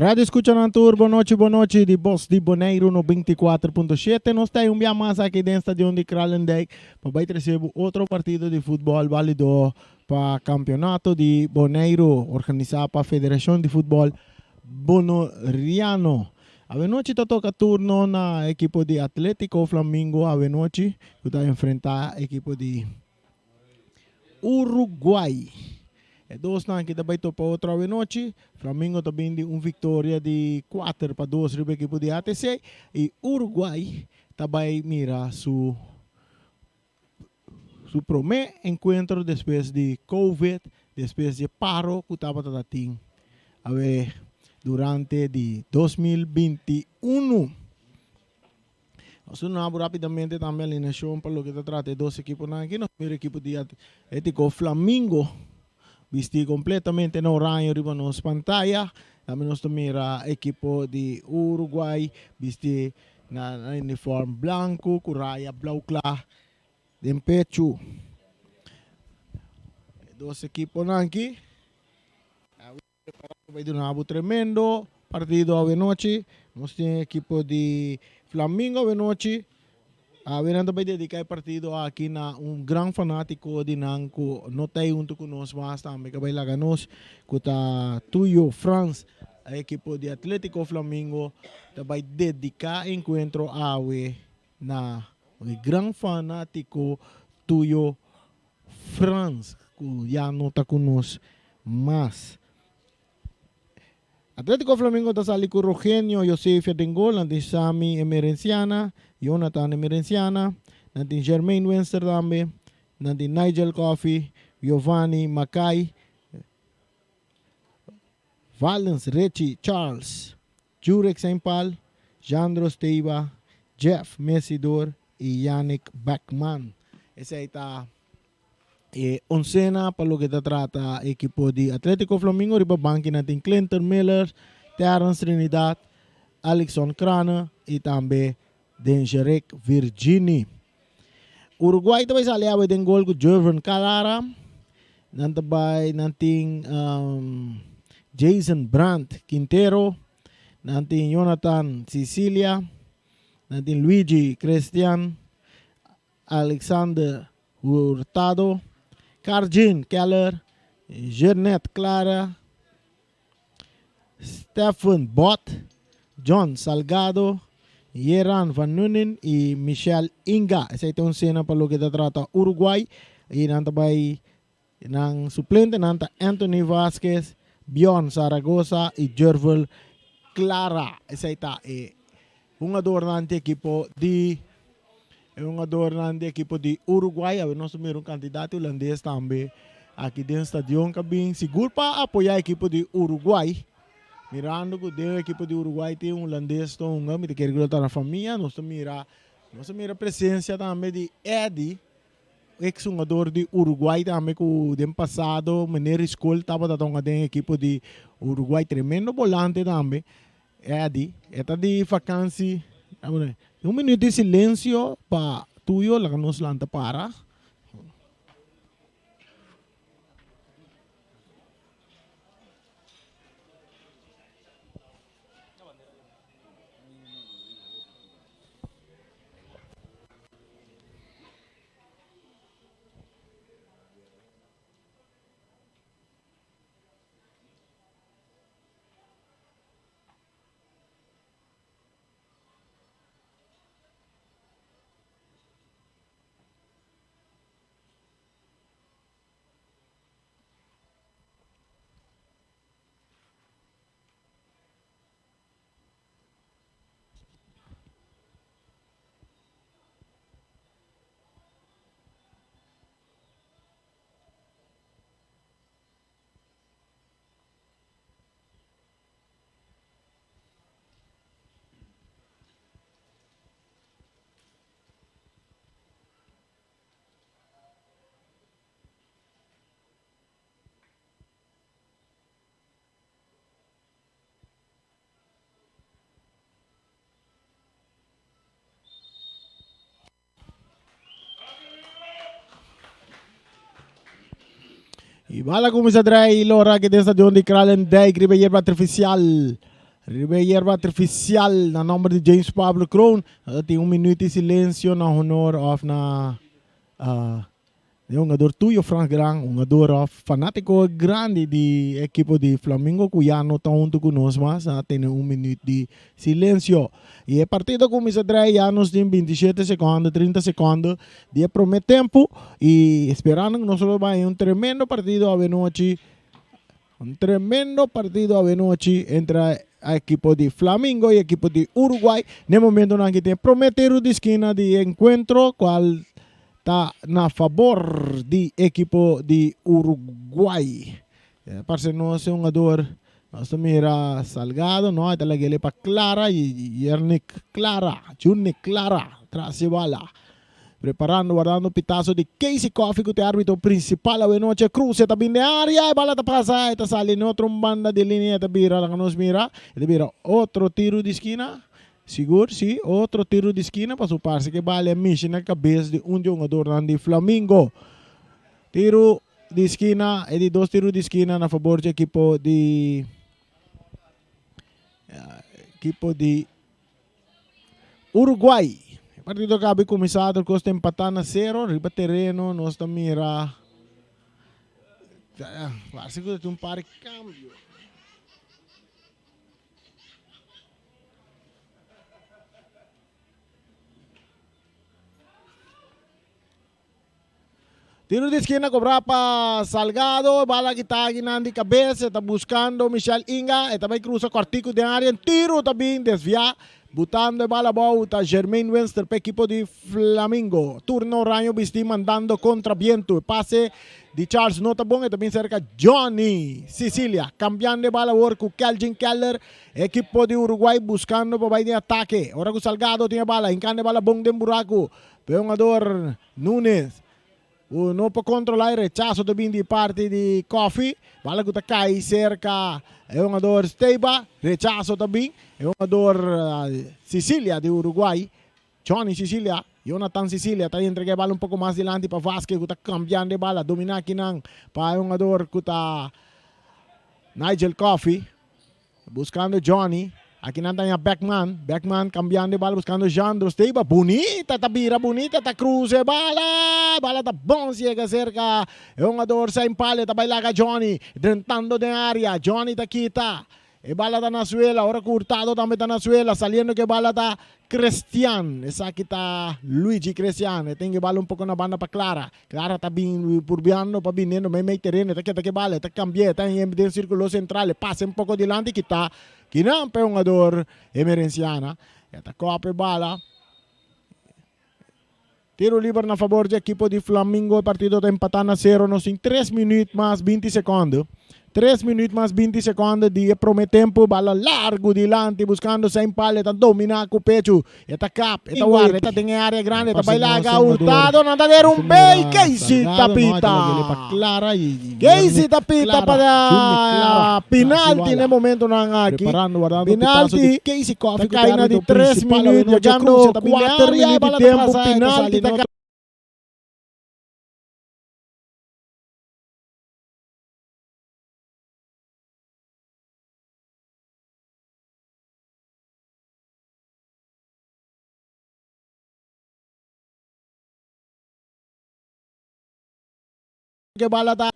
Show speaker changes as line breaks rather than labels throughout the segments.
Radio escuchanan tur, bon nochi, bon nochi di Bos di Boneiru 94.7. Nos ta un bia mas aki den stadion di Kralendijk pa bai trece bo otro partido di futbol balido pa campeonato di Boneiru organisa pa Federacion di Futbol Bonoriano. Awenochi ta toca turno na ekipo di Atletico Flamingo awenochi cu ta enfrenta ekipo di Uruguay. E dosnan aki ta bai topa otro awenochi. Flamingo ta bin di un victoria di kuater pa dos riba ekipo di ATC y Uruguay ta bai mira su su prome encuentro despues di Covid, despues di e paro cu tabata ta tin awe durante di 2021. Nos ta duna bo rapidamente tambe alineacion pa loke ta trata e dos ekiponan aki. Nos mira ekipo di Atletico Flamingo bisti completamente na oraño riba nos pantaya. Tambe nos ta mira ekipo di Uruguay bisti na uniform blanco cu raya blauw cla den pechu. E dos ekiponan aki. Prepará pa bai duna bo tremendo partido awenochi. Nos tin ekipo di Flamingo awenochi. Awe nan ta bai dediká e partido aki na un gran fanátiko di nan ku no ta ei huntu ku nos mas tambe ku a bai laga nos ku ta Tuyo Frans. E ekipo di Atlétiko Flamingo ta bai dediká e enkuentro awe na e gran fanátiko Tuyo Frans ku ya no ta ku nos mas. Atletico Flamingo ta sali ku Rogenio Josefia den gol, nan tin Sami Emerenciana, Jonathan Emerenciana, nan tin Jermaine Winster tambe, nan tin Nigel Coffey, Giovanni Mackay, Valens Richie Charles, Jurek Saint-Paul, Jandro Steiba, Jeff Mesidor y Yannick Beckman. Esey ta e oncena pa loke ta trata ekipo di Atletico Flamingo. Riba banki nan tin Clinton Miller, Terrence Trinidad, Alexon Crane y tambe Denjerick Virgini. Uruguay ta bai sali awe den gol ku Jervin Calara. Nan ta bai nan tin um, Jason Brandt Quintero, nan tin Jonathan Sicilia, nan tin Luigi Christian, Alexander Hurtado, Karjin Keller, Jernet Clara, Stephen Bott, John Salgado, Yeran Van Nunen y Michel Inga. Esey ta un cena pa loke ta trata Uruguay y nan ta bay nan suplente nan ta Anthony Vasquez, Bjorn Zaragoza y Jervel Clara. Esey ta e hungadornan di ekipo di E hungadornan di ekipo di Uruguay, awe nos ta mira un kantidat di hulandes tambe aki den stadion ka bin sigur pa apoya ekipo di Uruguay. Mirando ku den ekipo di Uruguay tin un hulandes ta hunga, mi ta kere ku lo ta na famia. Nos ta mira nos ta mira presensia tambe di Eddy, eks hungador di Uruguay tambe ku den pasado meneer Riskol tabata ta hunga den ekipo di Uruguay, tremendo bolante tambe. Eddy, e ta di vakansi. Un minuut di silencio pa tuyo laga nos lanta para. Y bala cuminsa draai Lora que den stadion di Kralendijk riba yerba artificial. Riba e yerba artificial na nomber di James Pablo Kroon ta tin un minuut di silencio na honor of na e hungador tuyo Frans Gran, hungador of fanatico grandi di ekipo di Flamingo cu ya no ta hunto cu nos mas, a tene un minuut di silencio. Y e partido a cuminsa draai ya nos tin 27 secondo, 30 secondo di e prome tempo y esperando cu nos lo bay un tremendo partido awenochi. Un tremendo partido awenochi entre e ekipo di Flamingo y ekipo di Uruguay. Na e momentonan aki tin e prome tiro di skina di e encuentro cual ta na fabor di ekipo di Uruguay. Parse nos e hungador nos ta mira Salgado no e ta lag'e pa Clara y Yernick Clara, Junick Clara tras e bala. Preparando, wardando pitazo di Casey Coffey cu ta e arbitro principal awe nochi. Cruce ta bin den area, e bala ta pasa, e ta sali na otro banda di linea, e ta bira, laga nos mira, e ta bira otro tiro di skina, sigur, si, otro tiro di skina, pasobra parse cu e bala a mishi na cabes di un di e hungadornan di Flamingo. Tiro di skina, e di dos tiro di skina na fabor dje ekipo di, ekipo di. Uruguay. E partido a kabi kuminsá tur kos ta empatá na sero riba tereno nos ta mira parse ku ta tin un par di kambio. Tiro di esquina cobra pa Salgado, bala kita akinan di cabes, e ta buscando Michel Inga, e ta bay cruza cortico den area, tiro ta bin desvia, butando e bala abou ta Jermaine Winster pa equipo di Flamingo. Turno Oraño bisti mandando contra biento, e pase di Charles no ta bon, e ta bin cerca Johnny Sicilia, cambiando e bala awor cu Kelvin Keller, equipo di Uruguay buscando pa bay den atake, ora cu Salgado tin e bala, hincando e bala bon den buraco, pa e hungador Nunes ku no por kontrolá e rechaso ta bin di parti di Coffee. Bala ku ta kai serka e hungador Steba. Rechaso ta bin e hungador Sicilia di Uruguay. Johnny Sicilia, Jonathan Sicilia ta entrega e bala un poko mas dilanti pa Vasquez ku ta kambiando e bala. Dominá akinan pa e hungador ku ta Nigel Coffee. Buscando Johnny. Aki nan ta haña Beckman. Beckman cambiando e bala buscando Jandro Steba. Bunita ta bira, bunita ta cruza e bala. Bala ta bon ciega cerca e hungador Saint Pale ta bay laga Johnny. Drentando den area. Johnny ta kita. E bala ta na suela. Ora cu Hurtado tambe ta na suela. Saliendo cu e bala ta Christian. Esaki ta Luigi Christian. E tin e bala un poco na banda pa Clara. Clara ta bin purbiando pa biniendo mei mei tereno, e ta keda ke bala, e ta cambi'é, e ta hende den circulo central, e pasa un poco dilanti kita kinan pa e hungador Emerenciana, e ta cop e bala. Tiro liber na fabor di ekipo di Flamingo, e partido ta empata na cero, nos tin tres minuut mas binti secondo. Tres minuut mas binti seconde di e prome tempo, bala largu dilanti buscando Saint Paul, e ta domina cu pechu, e ta kap, e ta warda, e ta den e area grandi, e ta bay laga Hurtado, nan ta derumbe y Casey ta pita. Casey ta pita pa penalti na e momentonan aki. Penalti ta cay na di tres minuut, yegando cuater minuut di tempo, penalti ta cay. Ke bala ta.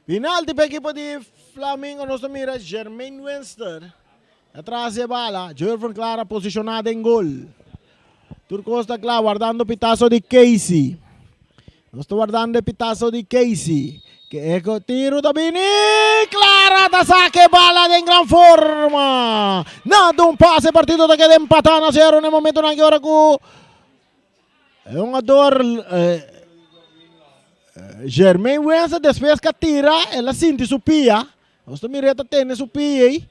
Penalti pa ekipo di Flamingo nos ta mira Jermaine Winster atras di e bala. Jervin Clara posiciona den gol. Tur cos ta cla wardando pitazo di Casey. Nos ta wardando e pitazo di Casey. Ke e tiro ta bini. Clara ta saca e bala den gran forma. Nada un pase partido ta keda empata na cero na e momentonan ki ora cu E hungador Jermaine Wensa despues ka tira el a sinti su pia. Nos ta mira e ta tene su pia ei.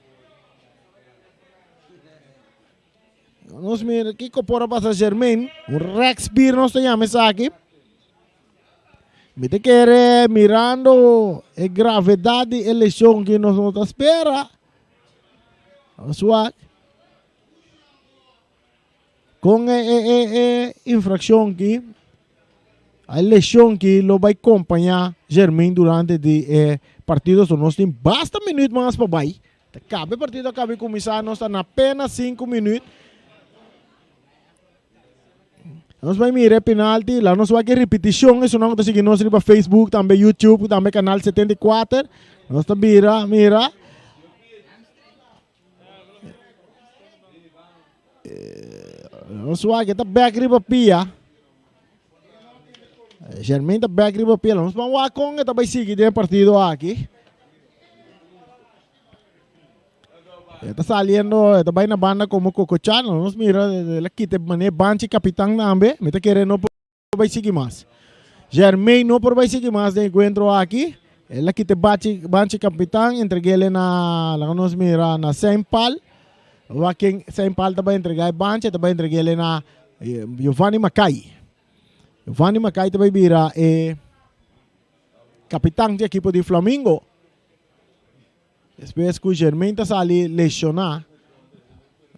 Nos mira kiko por a pasa Jermaine. Un rekspier nos ta yama esaki. Mi ta kere mirando e gravedad di e lesion ki nos no ta spera. Nos wak. Kon e e e e infraccion ki, e lesion ki lo bai compaña Jermaine durante di e partido. So nos tin basta minuut mas pa bai. Ta caba e partido a caba di cuminsa, nos ta na apenas 5 minuut. Nos bai mira e penalti, la nos wak e repeticion, esunnan ku ta sigui nos riba Facebook, tambe YouTube, tambe Canal 74. Nos ta bira, mira. Nos wak e ta bek riba pia. Jermaine ta bek riba pia. Nos ban wak kon e ta bai sigui den e partido aki. E ta saliendo, e ta bai na banda como Cocochano. Nos mira, el a kita mane banchi capitán tambe. Mi ta kere no por bai sigui mas. Jermaine no por bai sigui mas den encuentro aki. El a kita bachi, banchi capitán, entreguele na, laga nos mira, na Seinpal. Wak ken Seinpal ta bai entrega e banchi, e ta bai entreguele na Giovanni Mackay. Giovanni Mackay ta bai bira e capitan di ekipo di Flamingo. Despues ku Jermaine ta sali lesioná,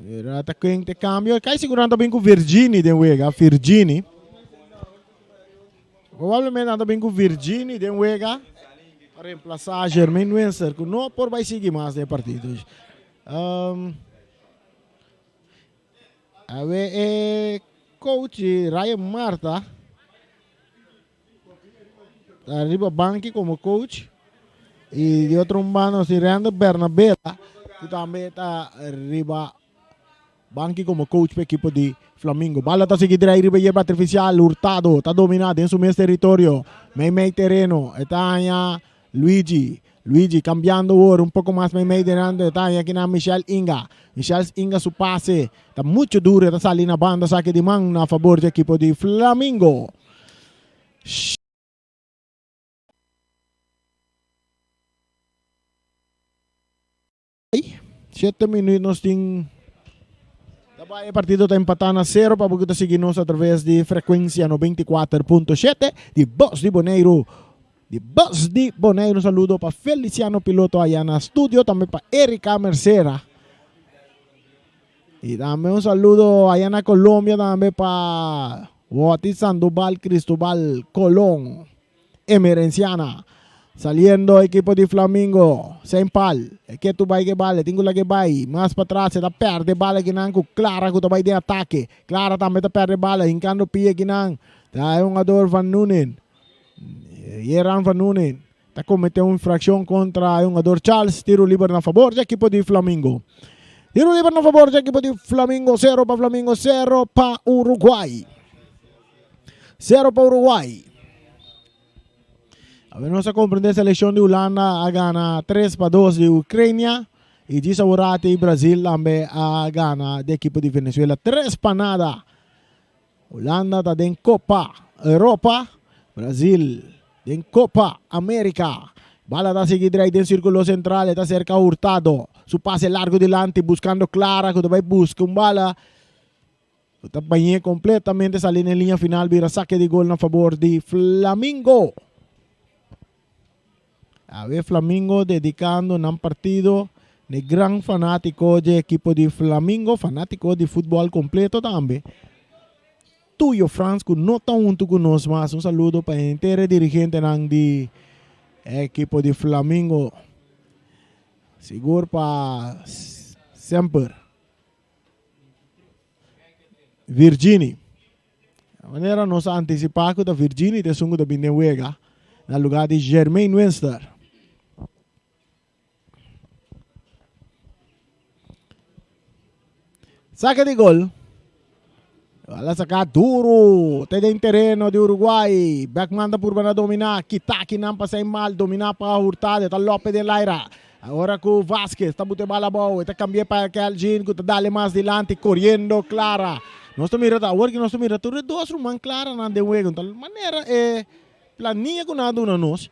mira ta ken te kambio. Kai sigur nan ta bin ku Virgini den wega, Virgini. Probablemente nan ta bin ku Virgini den wega pa reemplasá Jermaine Winster ku no por bai sigui mas den e partido. Um, awe e coach Ryan Marta Ta riba banki komo coach y di otro un banda nos tin Render Bernabela ku tambe ta riba banki komo coach pa ekipo di Flamingo. Bala ta sigui drai riba yerba artificial, Hurtado ta domina den su mes teritorio, mei mei tereno, e ta haña Luigi, Luigi cambiando awor un poco mas mei mei delante, ta haña kinan Michel Inga, Michel Inga su pase ta mucho duro, e ta sali na banda saki di man na fabor di ekipo di Flamingo. Shete minuut nos tin ta bai e partido ta empatá na sero pa bo ku ta sigui nos atraves di frekuensia 94.7 di Bos di Boneiru. Di Bos di Boneiru un saludo pa Feliciano Piloto aya na studio tambe pa Erika Mercera. Y tambe un saludo aya na Colombia tambe pa Woti Sandoval Cristobal Colon. Emerenciana. Saliendo equipo di Flamingo. Sem pal. E ke tu bai ke bale. Tin ku lage bai. Mas pa tras e ta perde bala kinan ku Clara ku ta bai den atake. Clara tambe ta perde bala. Hinkando pie kinan. Ta e hungador Van Nunen. Yeran Van Nunen. Ta comete un infraccion contra e hungador Charles. Tiro liber na favor di equipo di Flamingo. Tiro liber na favor di equipo di Flamingo. Cero pa Flamingo, cero pa Uruguay. Cero pa Uruguay. A ver, nos a comprende seleccion di Hulanda a gana 3 pa 2 di Ucrania. Y djis aworati Brasil tambe a gana di equipo di Venezuela 3 pa nada. Hulanda ta den Copa Europa, Brasil den Copa America. Bala ta sigui drai den circulo central, e ta cerca Hurtado. Su pase largo dilanti buscando Clara cu ta bay busca un bala cu ta bañ'e completamente sali den liña final bira saque di gol na favor di Flamingo. Awe Flamingo dedicando nan partido n'e gran fanatico dje ekipo di Flamingo, fanatico di futbol completo tambe. Tuyo Frans cu no ta hunto cu nos mas. Un saludo pa henter e dirigentenan di e ekipo di Flamingo. Sigur pa semper. Virgini. Manera nos a antisipá ku ta Virgini ta esun ku ta bin den wega na lugá di Jermaine Winster. Saka di gol. Bala saka duro. Te den tereno di Uruguay. Beckman ta purba na dominá. Kita kinan pa sai mal. Dominá pa Hurtado. Ta Lopez den laira. Ora ku Vasquez ta bute bala abou, e ta kambi'é pa Kelgin ku ta dale mas dilanti koriendo Clara. Nos ta mira ta awor ki nos ta mira tur e dos ruman Claranan den wega. Un tal manera e plania ku nan a duna nos.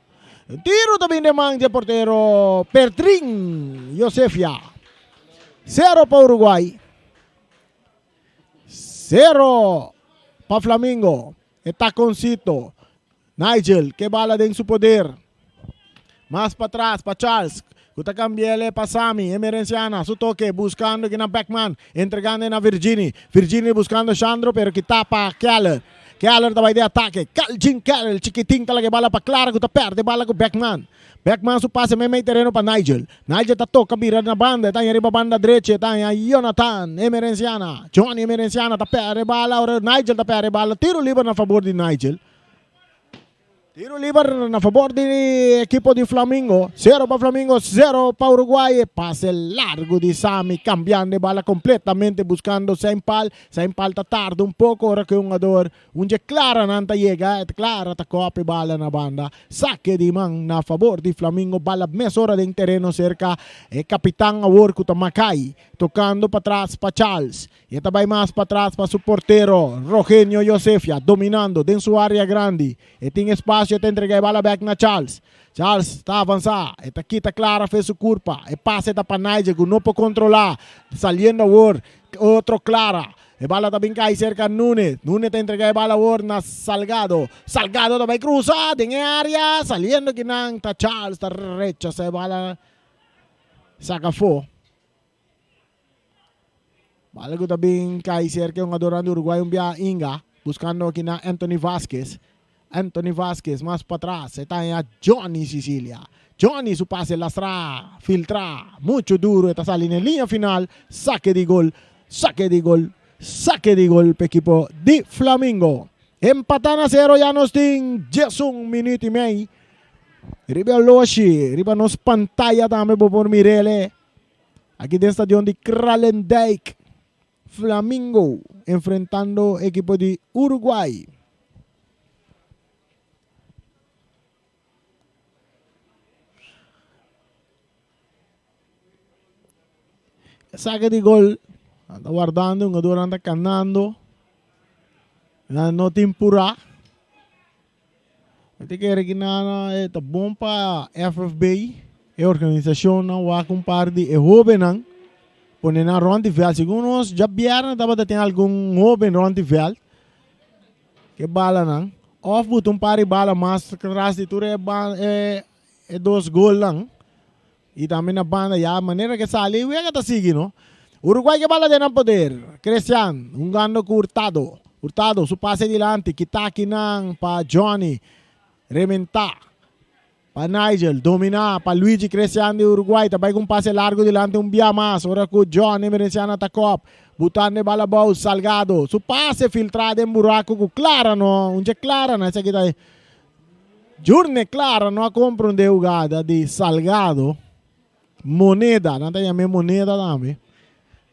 Tiro ta bin den man di e portero Pertrin Josefia. Sero pa Uruguay. Sero pa Flamingo. E takoncito. Nigel ke bala den su poder. Mas patras pa Charles ku ta kambi'el pa Sami Emerenciana. Su toke buskando kina Beckman entregando na Virgini. Virgini buskando Shandro pero kita pa Keller. Keller ta bai den atake. Calvin Keller chikitin ta laga e bala pa Clara ku ta perde bala ku Beckman. Beckman su pase meimei tereno pa Nigel. Nigel ta toka bira na banda e ta haña riba banda drechi e ta haña Jonathan Emerenciana. Johnny Emerenciana ta perde bala ora Nigel ta perde bala. Tiro liber na fabor di Nigel. Tiro liber na fabor di ekipo di Flamingo. Sero pa Flamingo, sero pa Uruguay. E pase largo di Sami cambiando e bala completamente buscando Seinpal. Seinpal ta tarda un poco ora cu e hungador un dje Clara nan ta yega. Clara ta cop e bala na banda. Saque di man na fabor di Flamingo. Bala mesora den tereno cerca e capitan awor cu ta Mackay. Tocando patras pa Charles. E ta bai mas patras pa su portero, Rogenio Josefia, dominando den su area grandi. E tin espacio, e ta entrega e bala bek na Charles. Charles ta avansa, e ta kita Clara fe su curpa. E pase ta pa Nigel cu no por controla. Saliendo awor otro Clara. E bala ta bin cay cerca Nunes. Nunes ta entrega e bala awor na Salgado. Salgado ta bai cruza den e area. Saliendo kinan ta Charles ta rechasa e bala saca afo. Bala ku ta bin kai serka e hungadornan di Uruguay un bia Inga buskando aki na Anthony Vasquez. Anthony Vasquez mas patras e ta haña Johnny Sicilia. Johnny su pase lastra, filtra, muchu duru e ta sali na e liña final. Sake di gol, sake di gol, sake di gol pa ekipo di Flamingo. Empatá na sero ya nos tin 11 minuut i mei. Riba e oloshi, riba nos pantaya tambe bo por mir'el. Aki den stadion di Kralendijk, Flamingo enfrentando ekipo di Uruguay. Saque di gol. Nan ta wardando, hungadornan ta kanando. Nan no tin purá. Mi ta kere ki nan e ta bon pa FFB, e organisashonnan wak un par di e hóbennan pone nan rònt di vèlt. Segun nos djabièrnè tabata tin algun hóben rònt di vèlt ke balanan òf buta un par di bala mas tras di tur e e dos golnan i tambe na banda ya manera ke sali wega ta sigui no. Uruguay ke bala den nan poder. Christian hungando ku Hurtado. Hurtado su pase dilanti kita akinan pa Johnny rementa pa Nigel domina pa Luigi Christian di Uruguay ta bai ku un pase largo dilanti un bia mas ora ku Johnny Merenciana ta kop butando e bala abou Salgado su pase filtra den buraco ku Clara no un dje Clara no esaki ta Jurne Clara no a comprende hugada di Salgado Moneda nan ta yam'e Moneda tambe.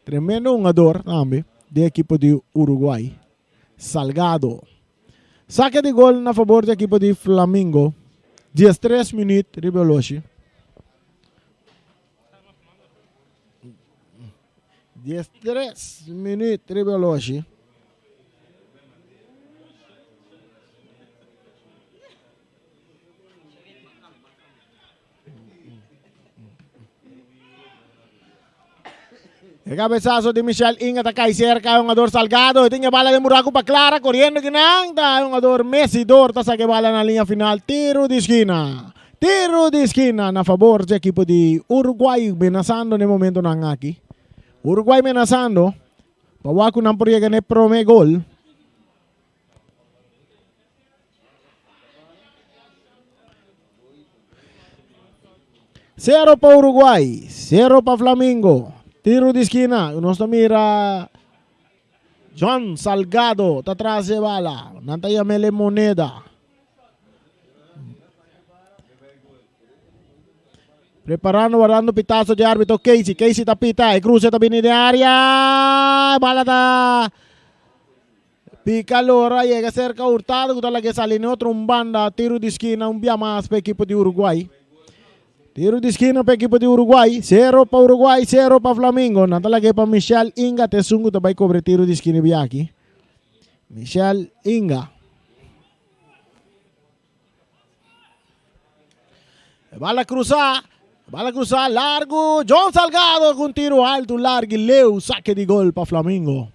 Tremendo hungador tambe di ekipo di Uruguay, Salgado. Sake di gol na fabor di ekipo di Flamingo. 13 minuut riba e oloshi. 13 minuut riba e oloshi. E cabezazo di Michel Inga ta cai cerca e hungador Salgado. E tin e bala den buraco pa Clara. Corriendo kinan ta e hungador Messidor ta saca e bala na linea final. Tiro di esquina. Tiro di esquina na favor di equipo di Uruguay menazando na e momentonan aki. Uruguay menazando pa wak cu nan por yega na e prome gol. Cero pa Uruguay, cero pa Flamingo. Tiro di esquina, nos ta mira John Salgado ta tras e bala. Nan ta yam'el e moneda. Preparando, guardando pitazo di arbitro Casey. Casey ta pita, e cruce ta bini den area. E bala ta Pica Lora yega cerca Hurtado cu ta laga e sali na otro un banda. Tiro di skina un bia mas pa ekipo di Uruguay. Tiro di skina pa ekipo di Uruguay. Cero pa Uruguay, cero pa Flamingo. Nan ta laga pa Michel Inga ta esun cu ta bay cobra e tiro di skina bia aki. Michel Inga. E bala cruza, bala cruza largo. John Salgado cu un tiro alto, largo y leu. Saque di gol pa Flamingo.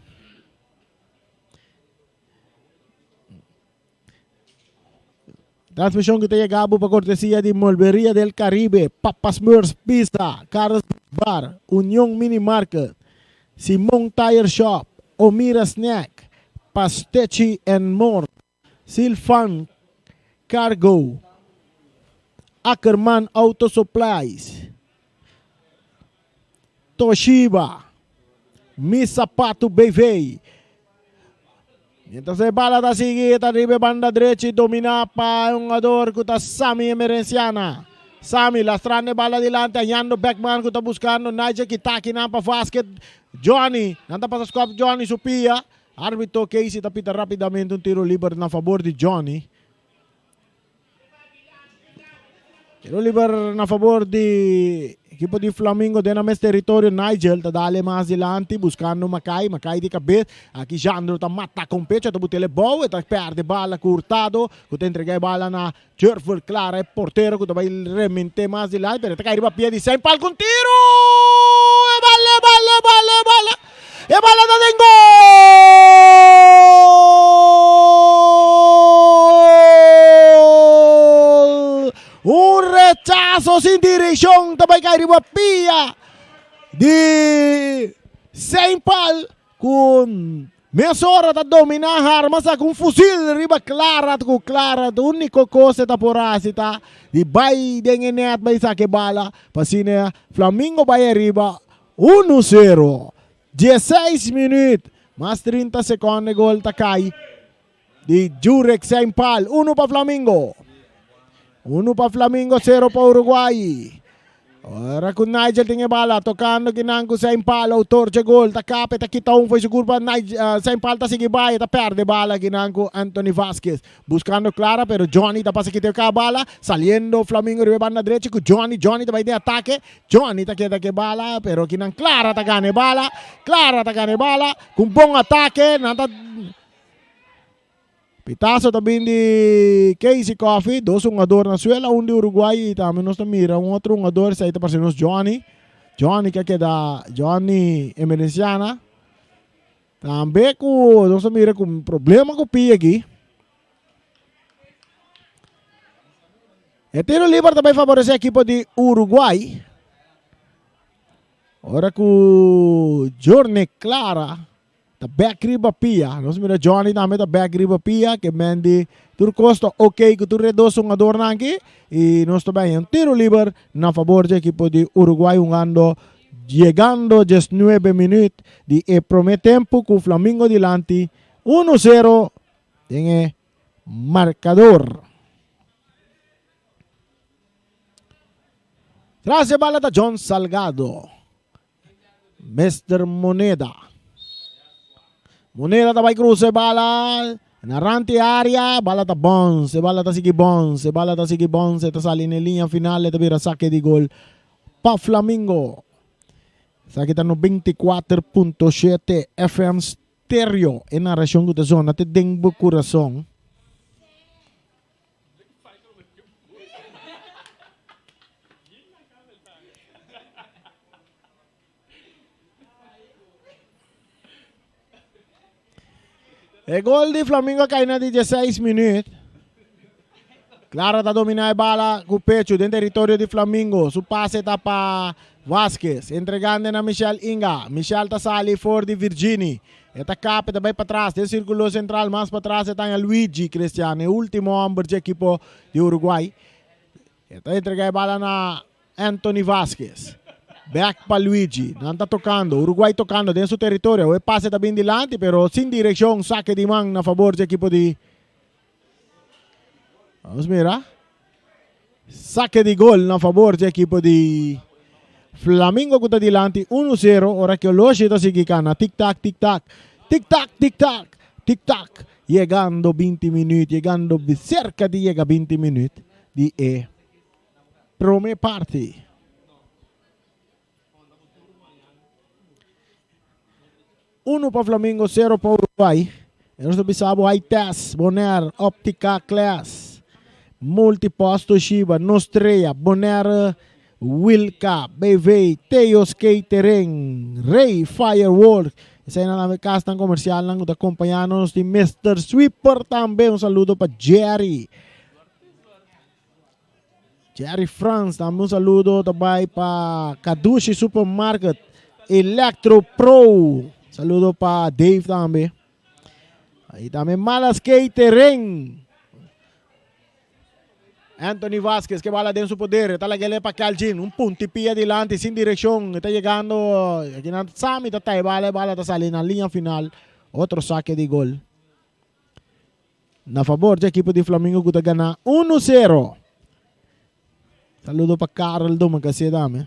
Transmishon ku ta yega bo pa kortesia di Molberia del Caribe, Papa's Meurs Pizza, Carlos Bar, Union Mini Market, Simon Tire Shop, Omira Snack, Pastechi and More, Silfan Cargo, Ackerman Auto Supplies, Toshiba, Mi Sapatu BV. Mientras e bala ta sigui e ta riba e banda drechi domina pa e hungador cu ta Sami Emerenciana. Sami lastrando e bala dilanti hañando Beckman cu ta buscando Nigel Kitaki nan pa Vasquez Johnny. Nan ta pasa scop Johnny su pia. Arbitro Casey ta pita rapidamente un tiro liber na fabor di Johnny. Tiro liber na fabor di equipo di Flamingo den nan mes territorio. Nigel ta dale mas dilanti buscando Makai. Makai di cabez. Aki Jandro ta mata con pecho. Ta butele bou. E ta perde bala cu Hurtado cu ta entrega e bala na Jurford Clara e portero cu ta bay remente mas dilanti. Pero e ta cay riba pia di Saint Paul cu un tiro! E bala, e bala, e bala, e bala. E bala ta den gol! Un rechazo sin direccion ta bai cay riba pia di Saint Paul cu mesora ta domina harma saca un fusil riba Clara cu Clara unico cos e ta por haci ta di bai den e net bai saca e bala pa asina Flamingo bai ariba Unu sero, dieseis minuut mas 30 seconde e gol ta cay di Jurek Seinpal. Unu pa Flamingo. Unu pa Flamingo, sero pa Uruguay. Ora cu Nigel tin e bala, tocando kinan cu Seinpal, autor dje gol, ta capa, e ta kita un fo'i su curpa, Seinpal ta sigui bay, e ta perde bala kinan cu Anthony Vasquez. Buscando Clara, pero Johnny ta pasa kita e bala, saliendo Flamingo riba e banda drechi cu Johnny, Johnny ta bay den atake, Johnny ta keda ke bala, pero kinan Clara ta gana e bala, Clara ta gana e bala, ku un bon atake, nan ta Pitazo ta bin di Casey Coffey, dos hungador na suela, un di Uruguay y tambe nos ta mira un otro hungador, esei ta parse nos Johnny, Johnny ke a keda, Johnny Emerenciana, tambe ku nos ta mira ku problema ku pia aki. E tiro liber ta bai favorece ekipo di Uruguay. Ora ku Jorne Clara ta bek riba pia. Nos mira Johnny tambe ta bek riba pia. Ke men di tur kos ta ok ku tur e dos hungadornan aki. I nos ta bai un tiro liber na fabor di ekipo di Uruguay hungando yegando diesnuebe minuut di e prome tempo ku Flamingo dilanti uno sero den e marcador. Tras e bala ta John Salgado. Mister Moneda. Moneda ta bai cruza e bala. Na rand e area, bala ta bons, e bala ta sigui bons, e bala ta sigui bons, e ta sali na e linea final, e ta bira saque di gol pa Flamingo. Esaki ta 94.7 FM Stereo, e narashon ku ta zona te den bo kurason. E gol di Flamingo a kai na di dieseis minuut. Clara ta domina e bala ku pechu den teritorio di Flamingo. Su pase ta pa Vasquez, entregando na Michel Inga. Michel ta sali for di Virgini. E ta kap, e ta bai patras den sirkulo sentral. Mas patras e ta haña Luigi Cristiano, e ultimo homber dje ekipo di Uruguay. E ta entrega e bala na Anthony Vasquez. Bek pa Luigi. Nan ta tokando. Uruguay tokando den su teritorio. E pase ta bin dilanti, pero sin direkshon. Sake di man na fabor dje ekipo di. Vamos mira. Saque di gol na favor di equipo di Flamingo ku ta dilanti 1-0. Ora que Oloshi ta sigui kana. Tik tak, tik tak. Tik tak, tik tak. Tik tak. Llegando 20 minuut, llegando cerca di llega 20 minuut di e prome parti. Uno pa Flamingo, sero pa Uruguay. E nos ta bisa bo Hi-Test, Bonaire, Optica Class, Multipost Toshiba, Nostrea, Bonaire, Wilka, BV, Teos Catering, Rey Firework. Eseinan tambe kasnan komersialnan ku ta kompañá nos di Mister Sweeper tambe. Un saludo pa Jerry. Jerry Frans tambe un saludo ta bai pa Kadushi Supermarket, Electro Pro. Saludo pa Dave tambe. Ahí tambe Malas Catering. Anthony Vasquez que bala den su poder. Está la gele pa Calgin. Un puntipia dilanti sin dirección. Está llegando. Aquí na Sami ta tai bala. Bala ta sali na línea final. Otro saque de gol. Na fabor dje ekipo di Flamingo ku ta gana unu sero. Saludo pa Karel Domacassé tambe.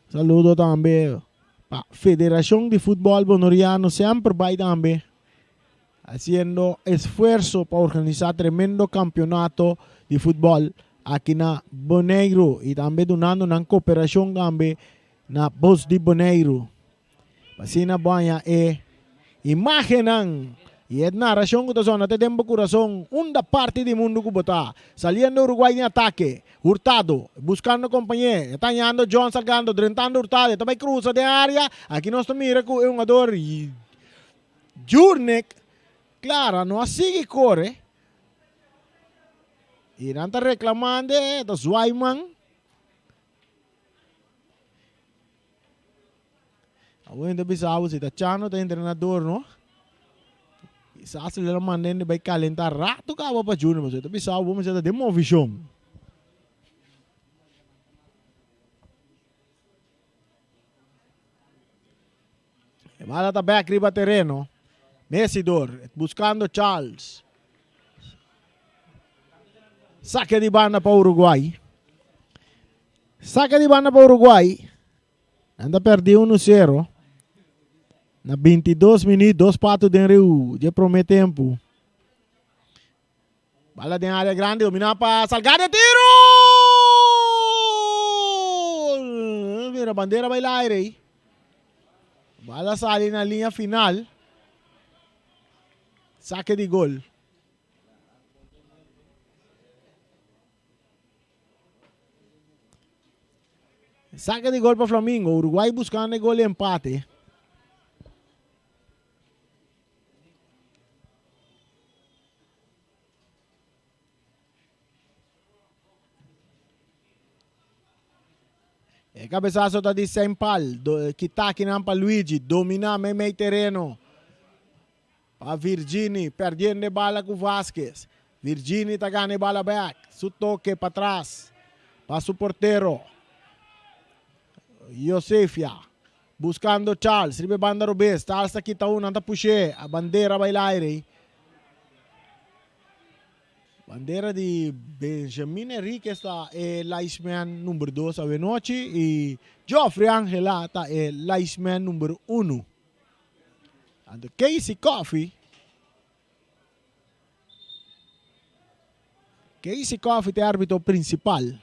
Saludo tambe pa Federacion di Futbol Bonoriano semper bai tambe haciendo esfuerzo pa organisa tremendo campeonato di futbol aki na Boneiru y tambe dunando nan cooperacion tambe na Bos di Boneiru. Asina bo haña e imágennan i e narashon ku ta sona te den bo kurason unda parti di mundu ku bo ta. Saliendo Uruguay den atake, Hurtado buskando kompañé, e ta hañando John Salgando drentando Hurtado, e ta bai krusa den área, aki nos ta mira ku e hungador Jurnek Clara no a sigui kore i nan ta reklamando, ta zwai man. Awor hende bisa bo si ta Chano ta entrenador no. Kisas lo manda hende bai calenta rato caba pa Junior pasobra ta bisa bo mester ta den movishon. E bala ta bek riba tereno. Mesidor buscando Charles. Saque di banda pa Uruguay. Saque di banda pa Uruguay. Nan ta perdí unu sero na 22 minuut, dos pato den riu dje promé tempu. Bala den área grandi, dominá pa Salgado, tiro! Mira, bandera bai laire ei. Bala sali na liña final. Saque di gol. Saque di gol pa Flamingo. Uruguay buscando e gol di empate. E cabezazo ta di Sempal. Do, kita kinan pa Luigi. Domina meimei tereno. Pa Virgini, perdiendo e bala ku Vasquez. Virgini ta gana e bala bek. Su toke patras pa su portero. Josefia buscando Charles riba e banda robes. Charles ta kita un, nan ta push'é. A bandera bai laire. Bandera di Benjamin Enriquez ta e linesman number dos awenochi y Geoffrey Angela ta e linesman number uno. Anto Casey Coffee. Casey Coffee te arbitro principal.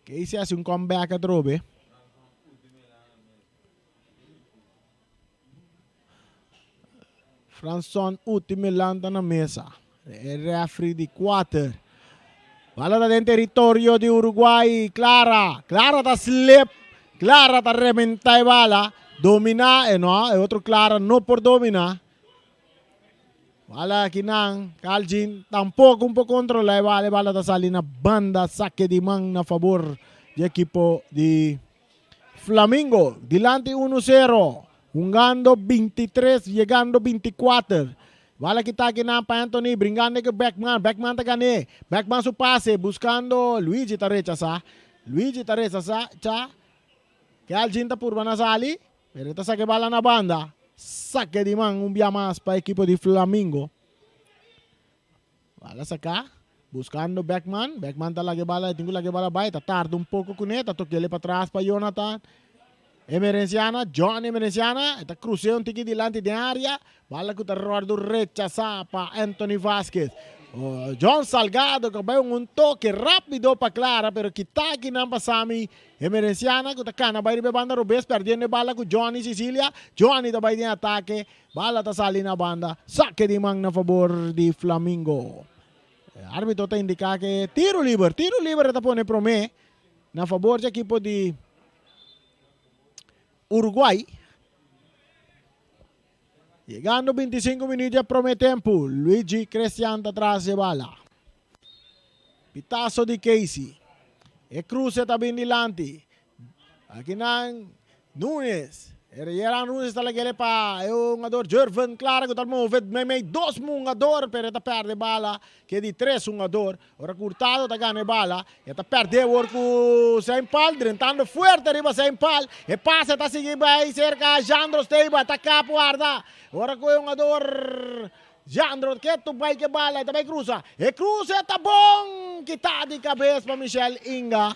Casey hace un comeback atrobe. Franson Utimelan ta na mesa. E referee di kuater. Bala ta den teritorio di Uruguay. Clara. Clara ta slip. Clara ta rementa e bala. Domina. E no, e otro Clara no por domina. Bala aki nan. Calgin tampoco un por controla e bala. E bala ta sali na banda. Saque di man na favor di ekipo di Flamingo. Dilanti 1-0. Hungando 23, yegando 24. Bala kita akinan pa Anthony, bringando ku Beckman. Beckman ta gané. Beckman su pase, buscando Luigi ta rechasá. Luigi ta rechasá, cha. Kelvin ta purba na sali, pero e ta saka e bala na banda. Sake di man un bia mas pa ekipo di Flamingo. Bala saka, buscando Beckman. Beckman ta laga e bala, e tin ku laga e bala bai. Ta tarda un poko kuné, ta tok'el patras pa Jonathan. Emerenciana, John Emerenciana, e ta krus'é un tiki dilanti den área. Bala ku ta wòrdu rechasá pa Anthony Vasquez. John Salgado ku a bai un un toke rápido pa Clara, pero kita akinan pa Sammy Emerenciana ku ta kana bai riba e banda robes, pèrdiendo e bala ku Johnny Cecilia. Johnny ta bai den atake, bala ta sali na banda, sake di man na fabor di Flamingo. E árbitro ta indiká ke tiro liber, tiro liber e ta pone promé na fabor dje ekipo di Uruguay. Yegando 25 minuut di e prome tempu, Luigi Crestian ta tras e bala. Pitazo di Casey. E cruce ta bin dilanti. Akinan Nunes. Yeran Nunes ta lag'e pa e hungador Jervin Clara ku ta move meimei dos hungador pero e ta perde bala ke di tres hungador. Ora ku Hurtado ta gana e bala e ta perde awor ku Sein Pal drentando fuerte riba Sein Pal. E pase ta sigui bai serka Jandro Steiba ta kap warda. Ora ku e hungador Jandro ketu bai ke bala e ta bai krusa. E kruse ta bon kita di kabes pa Michel Inga.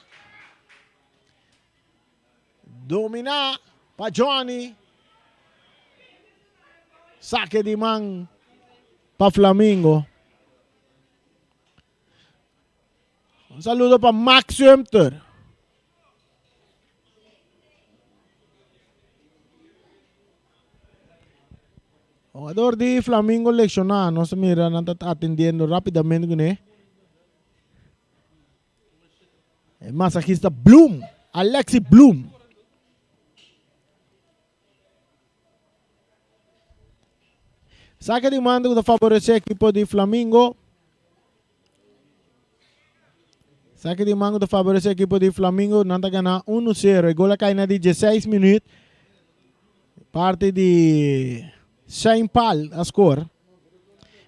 Dominá pa Johnny. Sake di man pa Flamingo. Un saludo pa Max Sumter. Jugador di Flamingo lesioná. Nos mira nan ta atendiendo rápidamente kuné. E masajista Bloom, Alexi Bloom. Saque di mando ku ta favorece ekipo di Flamingo. Saque di mando ku ta favorece ekipo di Flamingo. Nan ta gana 1-0. E gol a kai na di 16 minuut. Parti di Shane Pal a score.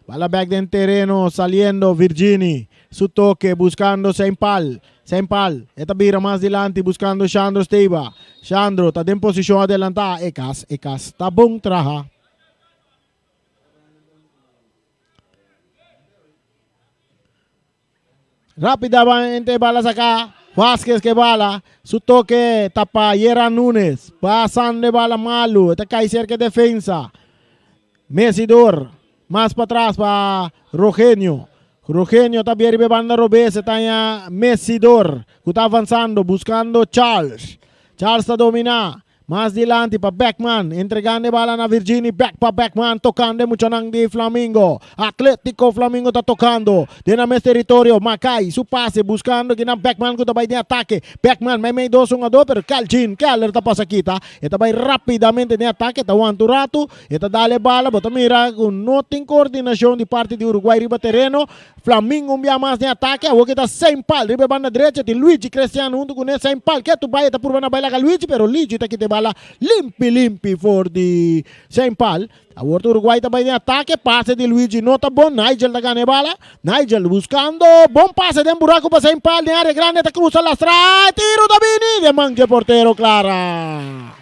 Bala back den tereno saliendo Virgini. Su toque buscando Shane Pal. Shane Pal e ta bira mas dilanti buscando Shandro Steiba. Shandro ta den posicion adelanta. E cas, e cas ta bon traha. Rápidamente bala saca. Vázquez ke bala. Su toque tapa Yeran Nunes. Pasando e bala malo. Ta cai cerca defensa. Mesidor. Mas pa tras pa Rogenio. Rogenio ta bier riba e banda robes. E taña Mesidor. Ku ta avanzando. Buscando Charles. Charles ta domina. Mas dilanti pa Beckman, entregando e bala na Virgini, bek pa Beckman, tocando e muchanan di Flamingo. Atletico Flamingo ta tocando den nan mes territorio, Mackay su pase buscando kinan Beckman cu ta bay den atake. Beckman meimei dos hungador pero Calgin Keller ta pasa kita, e ta bay rapidamente den atake, ta wanta un rato, e ta dal e bala, bo ta mira cu no tin coordinacion di parti di Uruguay riba tereno. Flamingo un bia mas den atake, awor ke ta Saint Paul riba e banda drecha, tin Luigi Crestiano huntu kuné, Saint Paul ketu bai e ta purba na bai laga Luigi, pero Luigi ta kita e bala limpi limpi for di Saint Paul. Awor ta Uruguay ta bai den atake, pase di Luigi no ta bon, Nigel ta gana e bala, Nigel buskando bon pase den buraku pa Saint Paul den area grandi e ta krusa lastra, e tiro ta bini den man dje portero Clara.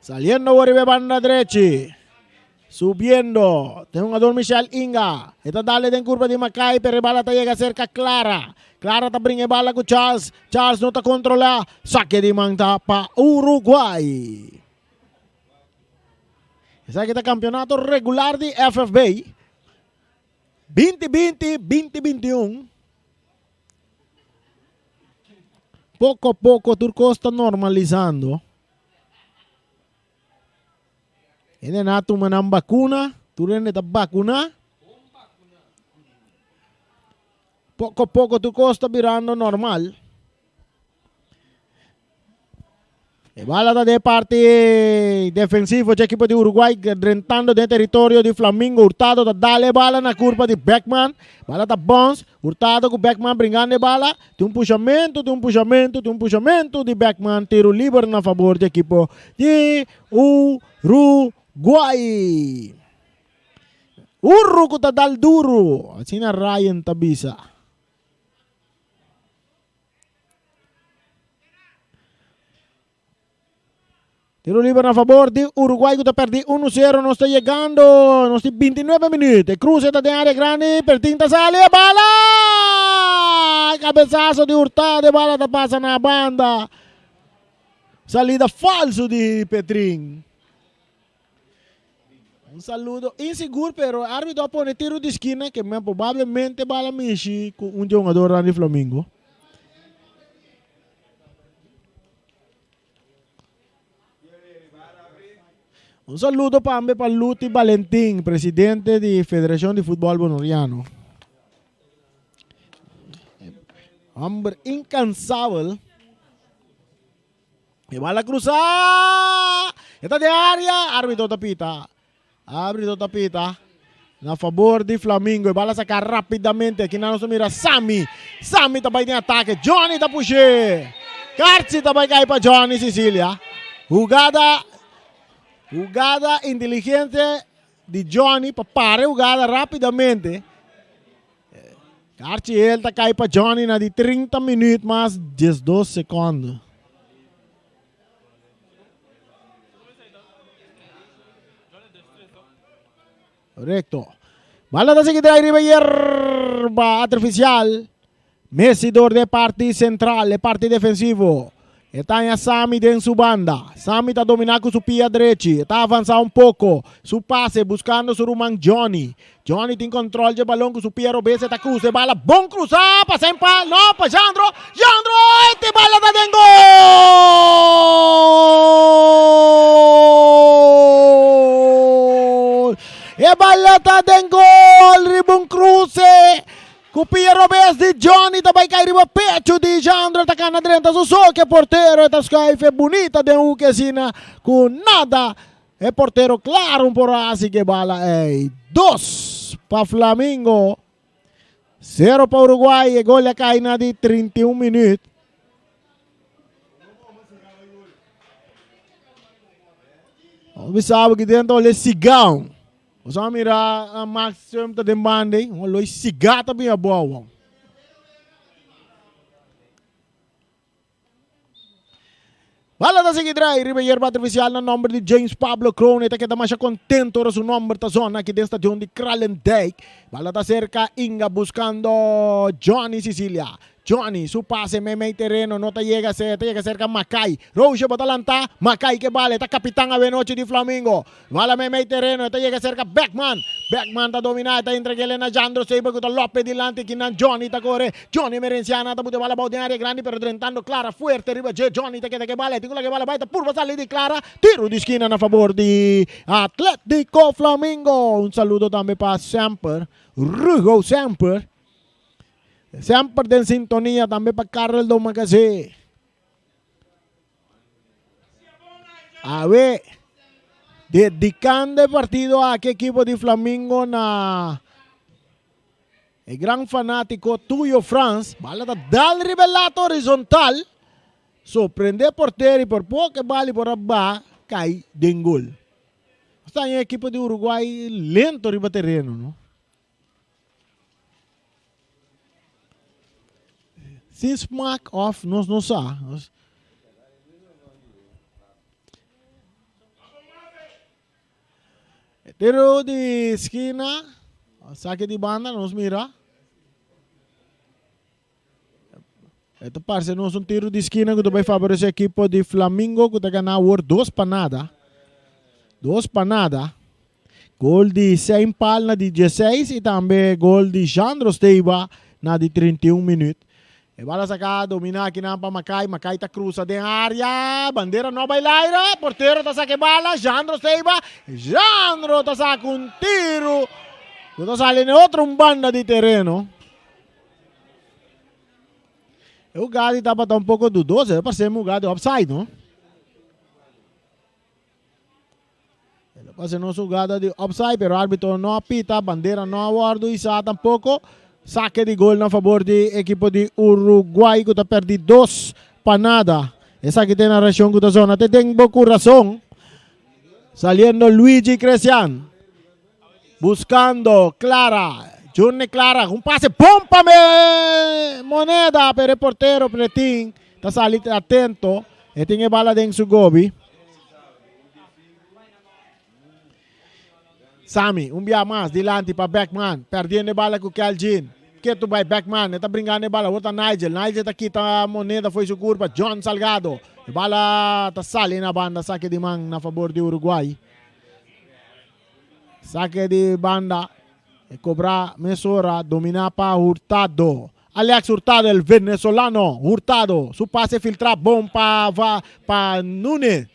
Saliendo awor riba e banda drechi. Subiendo. Den hungador Michel Inga. E ta dale den curva di Mackay, pero e bala ta yega cerca Clara. Clara ta bringa e bala cu Charles. Charles no ta controla. Saque di man ta pa Uruguay. Esaki ta campeonato regular di FFB. 2020, 2021. Poco a poco tur cos ta normalizando. Hende na tuma nan bakuna, tur hende ta bakuná. Poko poko tur kos ta birando normal. E bala ta den parti defensivo dje ekipo di Uruguay drentando den teritorio di Flamingo. Hurtado ta dal e bala na kurpa di Beckman. Bala ta bons. Hurtado ku Beckman bringando e bala. Tin un pushamentu, tin un pushamentu, tin un pushamentu di Beckman. Tiro liber na fabor di ekipo di Uruguay. Uru ku ta dal duru, asina Ryan ta bisa. Tiro liber na favor di Uruguay ku ta perdi 1-0. Nos ta yegando, nos tin 29 minuut. E cruce ta den área grandi, Pertin ta sali, e bala! Cabezazo di Hurtado, e bala ta pasa na banda. Salida falso di Petrin. Un saludo insigur pero e arbitro a pone tiro di skina ke men probablemente bala mishi ku un jugador di Flamingo. Un saludo tambe pa Luti Valentin, presidente di Federacion di Futbol Bonoriano. Homber incansabel. E bala krusa! E ta den área! Árbitro ta pita. Árbitro ta pita. Na fabor di Flamingo. E bala saka rápidamente. Aki nan nos ta mira Sami. Sami ta bai den atake. Johnny ta push'é. Kartsi ta bai kai pa Johnny Cecilia. Hugada, hugada inteligente di Johnny pa para e hugada rápidamente. Karchi el ta kai pa Johnny na di 30 minuut mas 12 seconde. Correcto. Bala ta sigui draai riba yerba artificial. Messi door de parti central, e parti defensivo. E ta haña Sami den su banda. Sami ta dominá ku su pia drechi. E ta avansá un poko. Su pase buskando su ruman Johnny. Johnny tin kòntròl dje balon ku su pia robes. E ta krusa e bala. Bon krusá! Pasa en pa, no, pa Jandro. Jandro! E bala ta den gol! E bala ta den gol! Riba un kruse. Ku pia robes di Johnny ta bai kai riba pechu di Jandro ta kana drenta su so ke portero e ta skuif e bunita den hoek asina ku nada e portero klaro un por hasi ke bala ei. Dos pa Flamingo, sero pa Uruguay e gol a kai na di 31 minuut. Nos bisa bo ki den ta ole sigao. Nos a mira Max Sturm ta den banda ei. Un loi sigá ta bin abou awor. Bala ta sigui drai riba yerba artificial na nomber di James Pablo Kroon. E ta keda masha contento ora su nomber ta zona aki den stadion di Kralendijk. Bala ta cerca Inga buscando Johnny Cecilia. Johnny su pase meimei tereno no ta yega se ta yega serka Makai. Roosje bo ta lanta, Makai ke bala e ta kapitan awenochi di Flamingo. Bala meimei tereno e ta yega serka Beckman. Beckman ta domina e ta entreg'el na Jandro Seiber ku ta lope dilanti kinan Johnny ta kore. Johnny Emerenciana ta buta e bala abou den area grandi pero drentando Clara fuerte riba dje. Johnny ta keda ke bala e tin ku laga e bala bai ta purba sali di Clara. Tiro di skina na fabor di Atletico Flamingo. Un saludo tambe pa Semper, Rugo Semper. Semper den sintonia tambe pa Karel Domacassé. Awe, dedicando e partido aki ekipo di Flamingo na e gran fanatico Tuyo Frans. Bala ta dal riba e lato horizontal. Sorprende portero y por poco e bali por a ba cay den gol. Esta e ekipo di Uruguay lento riba tereno, no? Sin smaak of nos no sa. Nos... Tiro di esquina, saque di banda, nos mira. E ta parse nos un tiro di esquina ku ta bai favorece equipo di Flamingo ku ta gana awor dos pa nada. Dos pa nada. Gol di Sein Pal na di dieseis i tambe gol di Jandro Steiba na di 31 minuut. E bala saka domina akinan pa Makai. Makai ta krusa den area. Bandera no bai laira. Portero ta saka e bala. Jandro Steiba. Jandro ta saka un tiru ku ta sali na e otro un banda di tereno. E hugada tabata un poko dudoso. E parse un hugada di offside, no? El a pasa nos hugada di offside, pero arbitro no a pita, bandera no a wordo isa tampoco. Saque di gol na favor di equipo di Uruguay cu ta perdi dos pa nada. Esaki ta e narracion cu ta zona te den bo curazon. Saliendo Luigi Crecian. Buscando Clara. Jurne Clara, un pase bon pa Moneda, pero e portero Pretin ta sali atento. E tin e bala den su gobi. Sami, un bia mas dilanti pa Beckman, perdiendo e bala cu Kelgin. Ketu bai Beckman, e ta bringando e bala, awor ta Nigel. Nigel ta kita Moneda fo'i su curpa, John Salgado. E bala ta sali na banda, sake di man na fabor di Uruguay. Sake di banda, e cobra mesora, domina pa Hurtado. Alex Hurtado, el venezolano. Hurtado, su pase filtra bon pa, va, pa Nunes.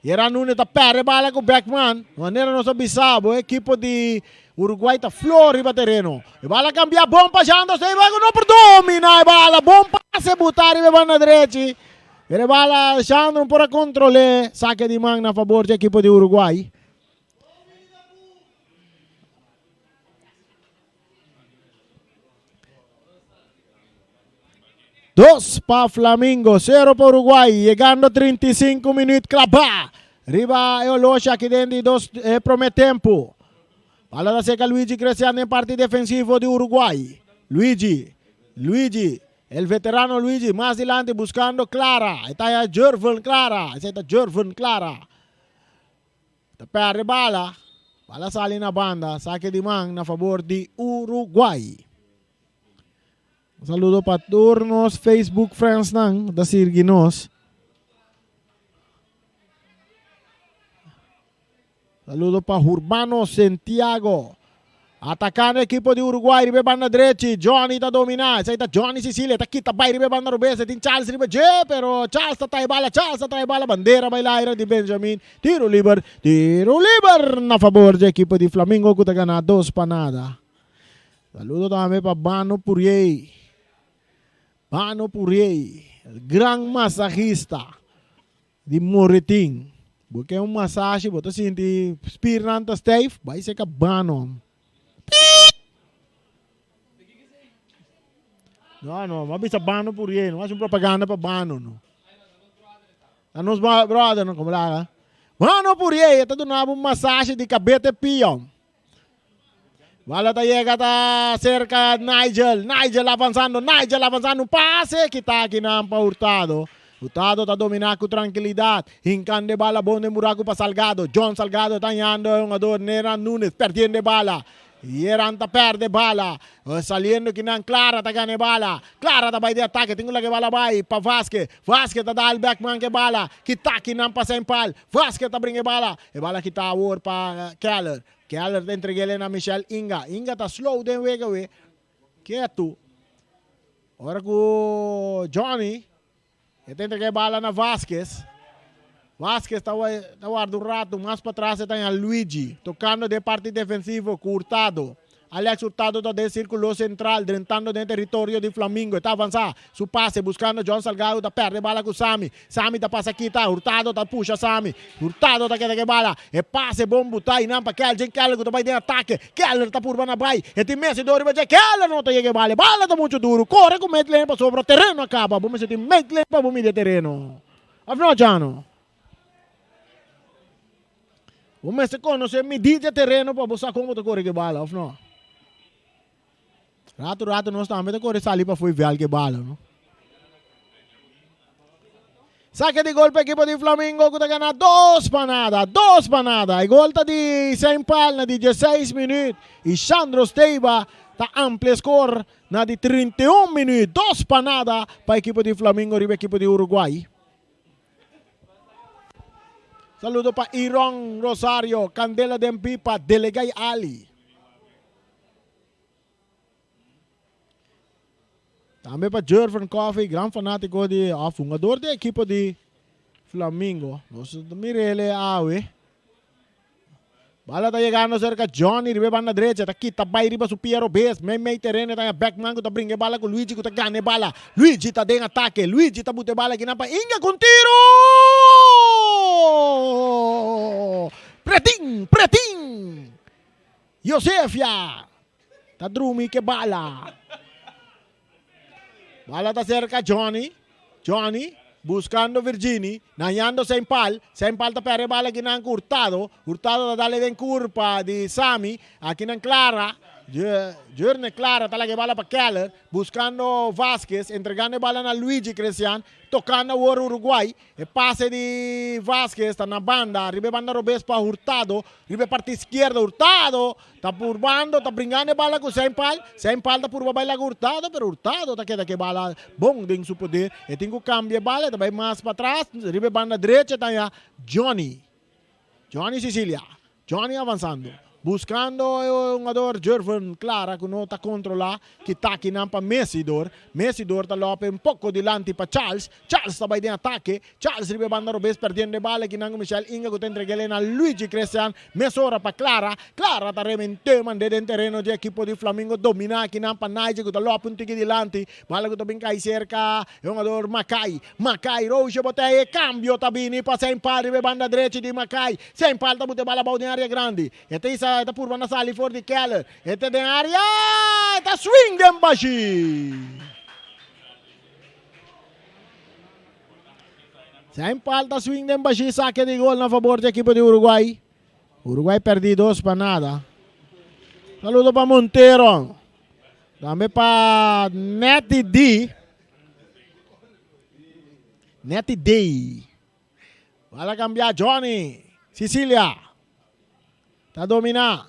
Yera Nunes ta perde bala cu Beckman. Manera nos a bisa bo, equipo di Uruguay ta flor riba tereno. E bala cambia bon pa Jandro Seiba, no por domina e bala. Bon pase buta riba e banda drechi. Pero e bala Alexandro por a controle. Saque di man na favor di equipo di Uruguay. Dos pa Flamingo, cero pa Uruguay. Llegando 35 minuut clava. Riba e oloshi aki den di dos e prome tempo. Bala ta seca Luigi Crecian den parti defensivo di Uruguay. Luigi, Luigi, el veterano Luigi mas dilanti buscando Clara. E ta Jervin Clara, esey ta Jervin Clara. Ta perde bala. Bala sali na banda. Sake di man na fabor di Uruguay. Un saludo pa tur nos Facebook friends nan ta sirgi nos. Saludo pa Urbano Santiago. Atacando equipo di Uruguay riba e banda drechi. Johnny ta domina. Esey ta Johnny Sicilia. Ta kita bay riba e banda robes. Tin Charles riba dje. Pero Charles ta trae bala. Charles ta trae bala. Bandera bay laira di Benjamin. Tiro liber. Tiro liber na favor di equipo di Flamingo cu ta gana dos pa nada. Saludo tambe pa Bano Puriey. Bano Puriey. El gran masajista. Di Moretin. Bo ke un masashi, bo ta sinti spiernan ta stijf, bai seka bano. Piet! No, no, m'a bisa bano purié, no hasi un propaganda pa bano, no. Ta nos brother, no, como la? Bano purié, e ta duna bo un masashi di kabet te pia. Bala ta yega ta cerca Nigel. Nigel avanzando, Nigel avanzando. Un pase kita aki nan pa Hurtado. Hurtado ta domina cu tranquilidad. Hincando e bala bon den buraco pa Salgado. John Salgado ta hañando e hungador Neran Nunes perdiendo e bala. Yeran ta perde bala. Saliendo aki nan Clara ta gana e bala. Clara ta bay den atake. Tin cu laga e bala bay pa Vasquez. Vasquez ta dal Beckman cu e bala. Kita aki nan pa Sempal. Vasquez ta bringa e bala. E bala kita awor pa Keller. Keller ta entreg'el na Michel Inga. Inga ta slow den wega we. Ketu. Ora ku Johnny e ta entrega e bala na Vasquez. Vasquez ta ta warda un rato mas patras e ta haña Luigi tokando den parti defensivo ku Hurtado. Alex Hurtado ta den sirkulo sentral drentando den teritorio di Flamingo. E ta avansá su pase buskando John Salgado ta pèrdè bala ku Sami. Sami ta pasa kita, Hurtado ta pusha Sami. Hurtado ta keda ku e bala. E pase bon butá einan pa Kelvin Keller ku ta bai den atake. Keller ta purba na bai. E tin Messi dor riba dje. Keller no ta yega e bala. E bala ta muchu duru. Kore ku Maitland pasobra tereno a kaba. Bo mester tin Maitland pa bo midi e tereno. Òf no, Chano? Bo mester konosé midí dje tereno pa bo sa kon bo ta kore ku e bala, òf no? Rato rato nos tambe ta kore sali pafó i vèl ku e bala, no? Sake di gol pa ekipo di Flamingo ku ta gana dos pa nada, dos pa nada. E gol ta di Seinpal na di dieseis minüt i Shandro Steiba ta amplia skor na di 31 minüt. Dos pa nada pa ekipo di Flamingo riba ekipo di Uruguay. Saludo pa Iron Rosario, Candela den Pipa, Delegay Ali. Tambe pa Jervin Coffee, gran fanatico di, of hungador di equipo di Flamingo. Nos mirele awe. Bala ta yegando cerca Johnny riba e banda derecha ta kita bay riba su pia robes mei mei tereno ta Beckman cu ta bringa e bala cu Luigi cu ta gana e bala Luigi ta den atake Luigi ta buta e bala kinan pa Inga cu un tiro Pretin Pretin Josefia ta drumi cu e bala. Bala ta cerca Johnny. Johnny buscando Virgini. Nañando Seinpal. Seinpal ta perde bala akinan cu Hurtado. Hurtado ta dale den curpa di Sami. Akinan Clara. Jurne Clara ta laga e bala pa Keller. Buscando Vasquez. Entregando e bala na Luigi Crecian. Tocando awor Uruguay. E pase di Vasquez ta na banda. Riba e banda robes pa Hurtado. Riba e parti izquierdo Hurtado ta purbando, ta bringando e bala cu Seinpal. Seinpal ta purba bay laga Hurtado, pero Hurtado ta keda cu e bala bon den su poder. E tin cu cambia e bala, e ta bay mas patras. Riba e banda derecha ta haya Johnny. Johnny Cecilia. Johnny avanzando. Buscando e hungador Jervin Clara cu no ta controla. Kita akinan pa Messidor. Messidor ta lope un poco dilanti pa Charles. Charles ta bay den atake. Charles riba e banda robes perdiendo e bala akinan cu Michel Inga cu ta entreg'el na Luigi Christian. Mesora pa Clara. Clara ta remente mande den tereno di ekipo di Flamingo. Domina akinan pa Nigel cu ta lope un tiki dilanti. Bala cu ta bin cay cerca e hungador Makai. Makai Roosje botey e cambio ta bini pa Seinpal riba e banda drechi di Makai. Seinpal ta bute bala abou den area grandi. E ta isa e ta purba na sali for di Keller. E ta den area e ta swing den bashi. Seinpal ta swing den bashi sake di gol na fabor di ekipo di Uruguay. Uruguay perdi 2-0. Saludo pa Montero. Tambe pa Netty D. Netty D. Bala cambia Johnny. Cecilia. Ta domina.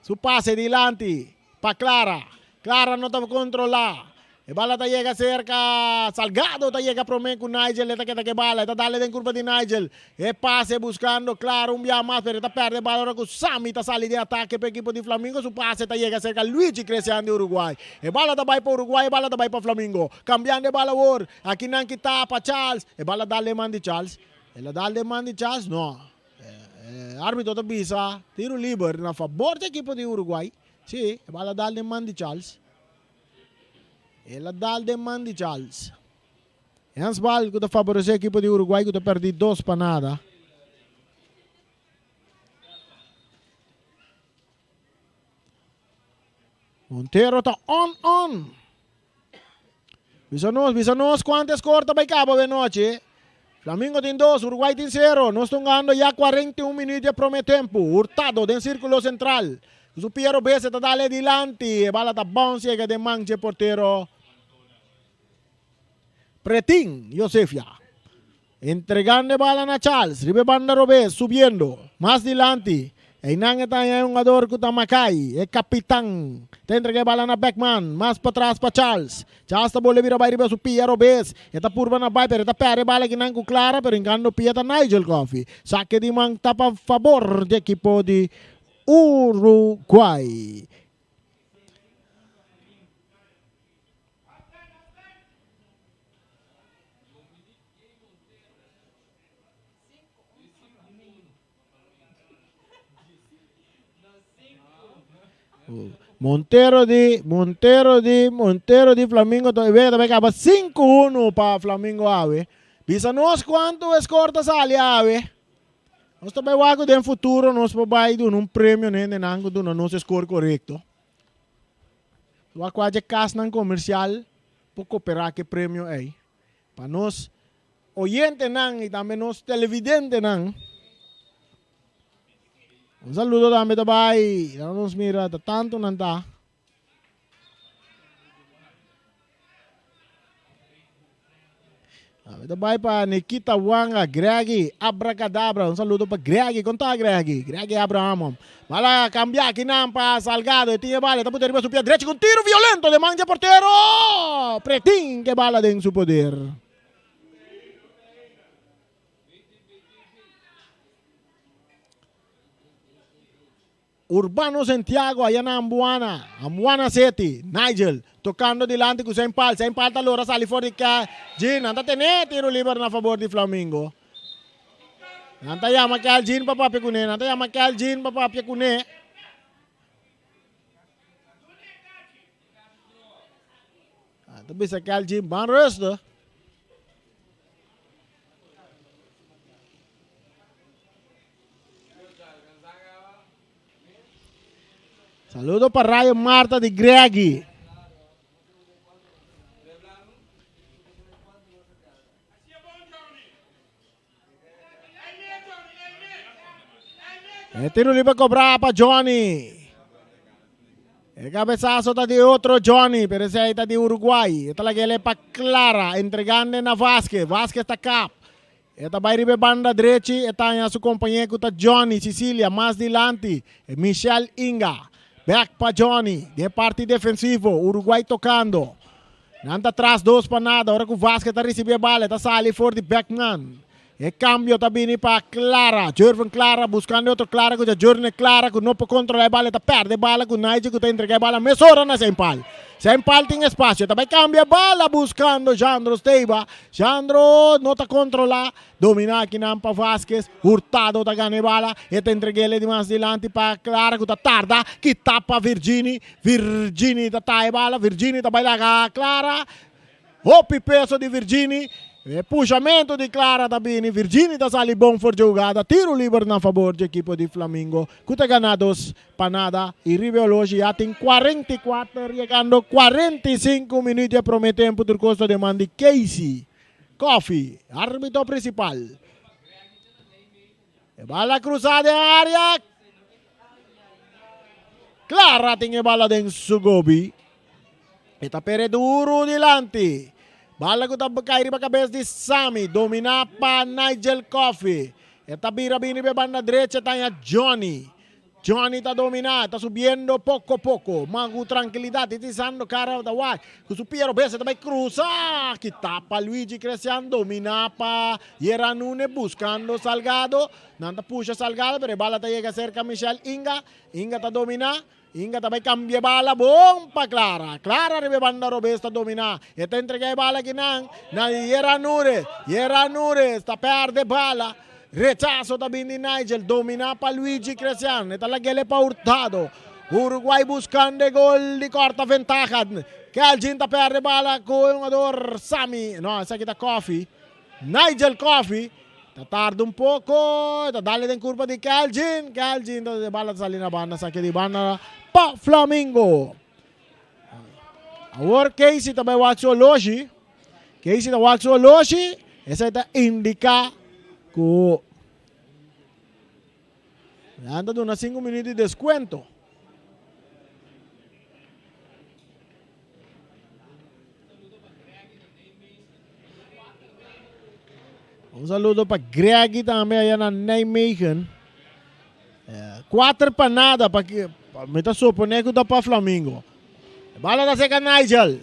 Su pase dilanti pa Clara. Clara no ta controla. E bala ta yega cerca Salgado ta yega prome cu Nigel e ta keda ke bala e ta dale den curpa di Nigel e pase buscando Clara un bia mas pero e ta perde bala ora cu Sammy ta sali den atake pa ekipo di Flamingo su pase ta yega cerca Luigi Crecian di Uruguay e bala ta bay pa Uruguay e bala ta bay pa Flamingo cambiando e bala awor aki nan ki tapa Charles e bala dal den man di Charles el a dal den man di Charles no e arbitro ta bisa tiro liber na fabor di ekipo di Uruguay si e bala dal den man di Charles. El a dal den man di Charles. Handsbal ku ta faboresé ekipo di Uruguay ku ta pèrdí 2-0. Montero ta on on. Bisa nos, bisa nos kuantu skor ta bai kaba awe nochi. Flamingo tin dos, Uruguay tin sero. Nos ta hungando ya 41 minuut di e prome tempu. Hurtado den sirkulo sentral. Ku su pia robes e ta dal e dilanti. E bala ta bounce yega den man dje portero Pretin Josefia. Entregando e bala na Charles riba e banda robes, subiendo mas dilanti. Einan e ta haña e hungador ku ta Makai, e kapitan. Ta entrega e bala na Beckman, mas patras pa Charles. Charles ta bolbe bira bai riba su pia robes. E ta purba na bai, pero e ta pèrdè e bala akinan ku Clara, pero hinkando pia ta Nigel Coffie. Sake di man ta pa fabor di ekipo di Uruguay. Montero di, Montero di, Montero di Flamingo to wega ta bai kaba 5-1 pa Flamingo awe. Bisa nos kuantu e skor ta sali awe. Nos ta bai wak ku den futuro nos por bai duna un premio na hendenan ku duna nos e skor korekto. Wak kua dje kasnan komersial por koperá ku e premio ei. Pa nos oyentenan y tambe nos televidentenan. Un saludo tambe ta bay. Ya nos mira ta tanto nan ta. Tambe ta bay pa Nikita Wanga, Greggy, Abracadabra. Un saludo pa Greggy. Con ta Greggy? Greggy Abraham. Bala cambia aki nan pa Salgado. E tin e bala. E ta puta riba su pia drechi cu un tiro violento de man dje portero. Pretin ke bala den su poder. Urbano Santiago aya na Ambuana, Ambuana City, Nigel tocando dilanti cu Saint Paul, Saint Paul ta lora sali for di Jean, nan ta tene tiro liber na fabor di Flamingo. Nan ta yama Kel Jean pa papia cune, nan ta yama Kel Jean pa papia cune. Nan ta bisa Kel Jean ban rustig. Saludo pa Rayo Marta di Greggy. E tiro libre cobra pa Johnny. E cabezazo ta di otro Johnny, pero ese ahí ta di Uruguay. E ta laguele pa Clara, entregando na Vasquez. Vasquez ta kap. E ta bai riba e banda drechi, e ta haña su kompañé ku ta Johnny Cicilia mas dilanti, e Michel Inga. Bèk pa Johnny, den e parti defensivo, Uruguay tokando. Nan ta tras 2-0 ora ku Vasquez ta risibí e bala, e ta sali for di Beckman. E cambio ta bini pa Clara. Jurven Clara buscando otro Clara cu ta Jurne Clara cu no por controla e bala. Ta perde bala cu Nigel cu ta entrega e bala mesora na Sempal. Sempal tin espacio. Ta bay cambia bala buscando Jandro Steiba. Jandro no ta controla. Domina akinan pa Vasquez. Hurtado ta gana e bala. E ta entreg'ele di mas dilanti pa Clara cu ta tarda. Kita pa Virgini. Virgini ta taha e bala. Virgini ta bay laga Clara. Hopi peso di Virgini. E pushamento di Clara ta bini. Virgini ta sali bon for dje hugada. Tiro liber na fabor dje ekipo di Flamingo cu ta gana 2-0. Y riba e oloshi ya tin 44 yegando 45 minuut dje prome tempo. Tur cos ta den man di Casey Coffey, arbitro principal. E bala cruza den area. Clara tin e bala den su gobi. E ta pere duro dilanti. Bala cu ta cay riba cabes di Sammy. Domina pa Nigel Coffey. E ta bira bini riba e banda drecha ta haña Johnny. Johnny ta domina, ta subiendo poco poco, ma cu trankilidad, e tisando cara ta wak cu su pia robes, e ta bay cruza, kita pa Luigi Crecian, domina pa Yeran Nune, buscando Salgado, nan ta pusha Salgado, pero e bala ta yega cerca Michel Inga, Inga ta domina, Inga ta bay cambia e bala, bon pa Clara, Clara riba e banda robes ta domina, e ta entrega e bala akinan na Yeran Nune, Yeran Nune ta perde bala. Rechaso ta bin di Nigel, dominá pa Luigi Crecian. E ta lag'el pa Hurtado. Uruguay buscando e gol di corta ventaha. Kelgin ta perde bala cu e hungador Sammy. No, esaki ta Coffee. Nigel Coffee. Ta tarda un poco. Ta dale den curpa di Kelgin. Kelgin ta e bala ta sali na banda. Saki di banda pa Flamingo. Awor Casey ta bay wak su oloshi. Casey ta wak su oloshi. Esei ta indica cu nan ta duna 5 minuut di descuento. Un saludo pa Greggy tambe allá na Nijmegen. 4 pa nada pa mi ta supone ku ta pa Flamingo. Bala ta seka Nigel.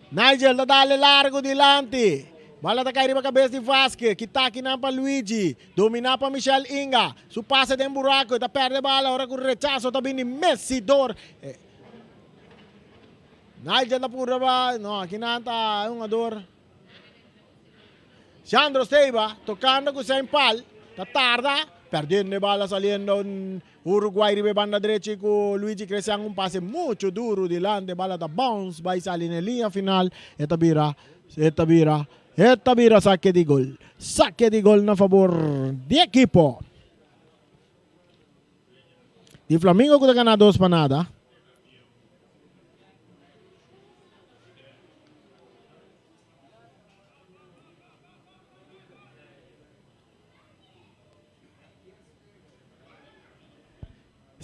Nigel ta dale largo dilanti. Bala ta kai riba kabes di Vasquez. Kita akinan pa Luigi. Domina pa Michel Inga. Su pase den buraco. E ta perde bala ora ku rechaso ta bini Messidor. Nigel ta purba pa, no, akinan ta e hungador Sandro Seiba tocando cu zijn pal, ta tarda, perdiendo e bala saliendo Uruguay riba e banda drechi cu Luigi Crecian un pase mucho duro dilanti, e bala ta bounce bay sali na e liña final, e ta bira, e ta bira, e ta bira sake di gol, sake di gol na fabor di ekipo di Flamingo cu ta gana 2-0.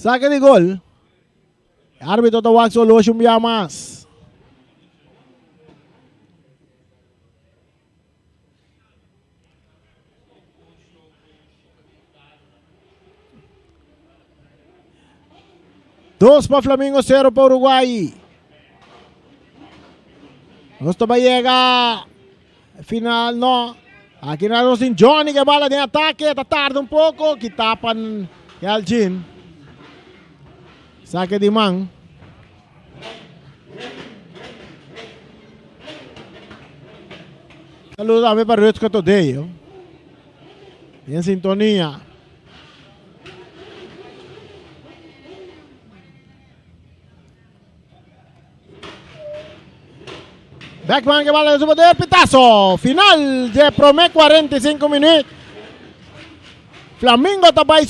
Saque di gol. E arbitro ta wak su oloshi un bia mas. Dos pa Flamingo, cero pa Uruguay. Nos ta llega final, no. Aki na nos tin Johnny que bala den ataque, ta tarda un poco, que tapan Elgin. Saque di man. Saludos tambe pa Rutger Todeo. En sintonia. Beckman que bala de su poder, pitazo. Final de prome 45 minuut. Flamingo ta bay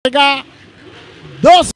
Wega dos.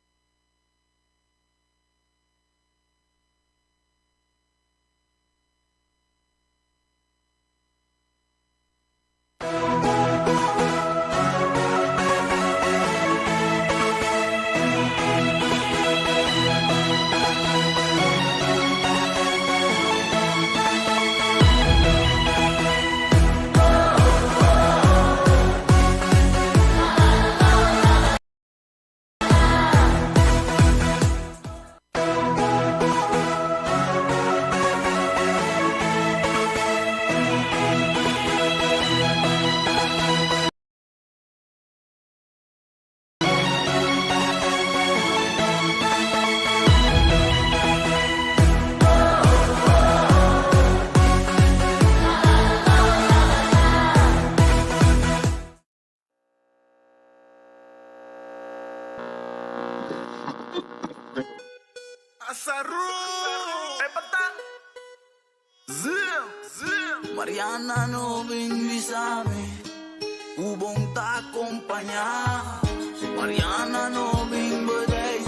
Mariana no bin bisami Ku bon ta kompañá Mariana no bin bedei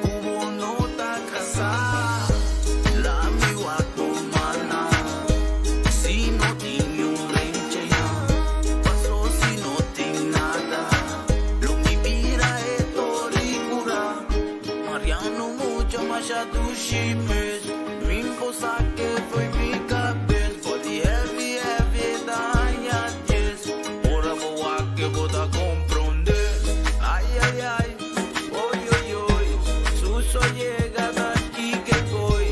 Ku bo no ta kasá Lami wak bo mana Si no tin niun renchi ya Paso si no tin nada Lo mi bira e tori kura Mariano mucha masha dushi mes Min cosa ke foi mi kabes Body heavy heavy e ta haña dies Ora bo wak ke bo ta komprondé Ay ay ay, oy oy oy Suso yega ta kike koy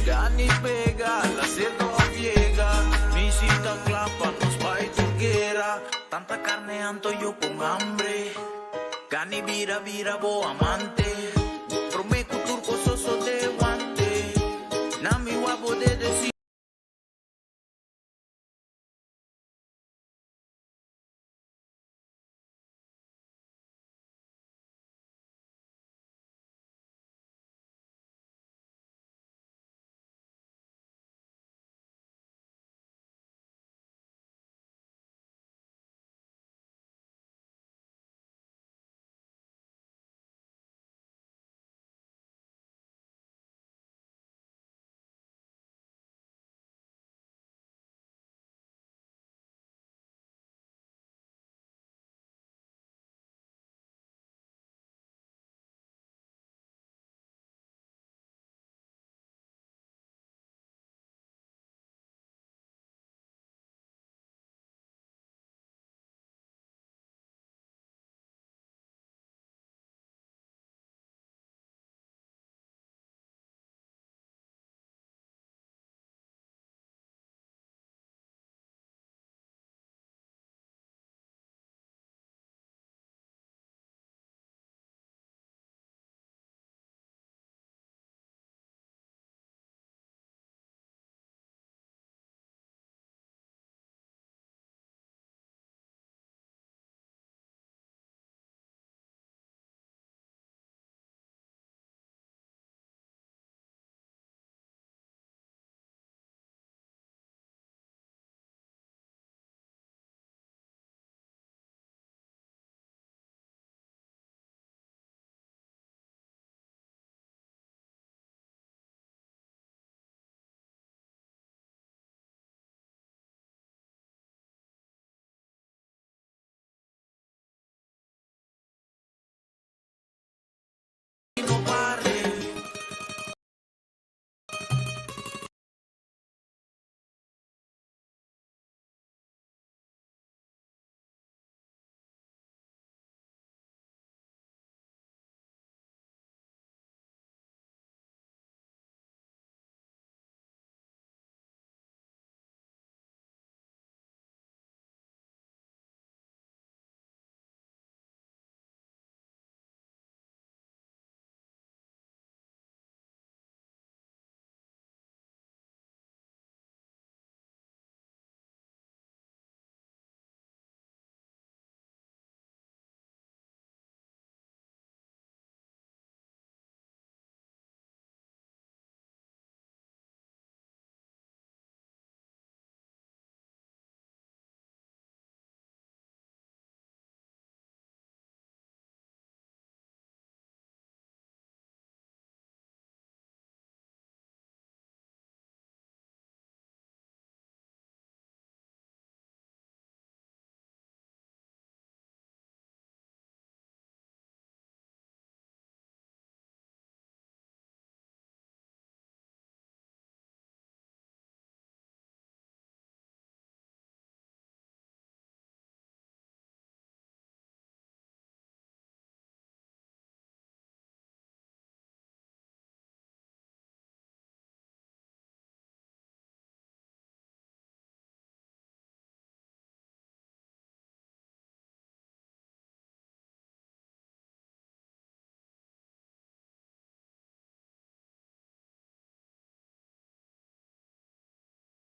Gani pega, la seto a yega Mi sita kla pa nos bai tur guera Tanta karne anto yo con hambre Gani bira bira bo amante Prome ku tur kos sosodé wante Na mi wak bo dede si.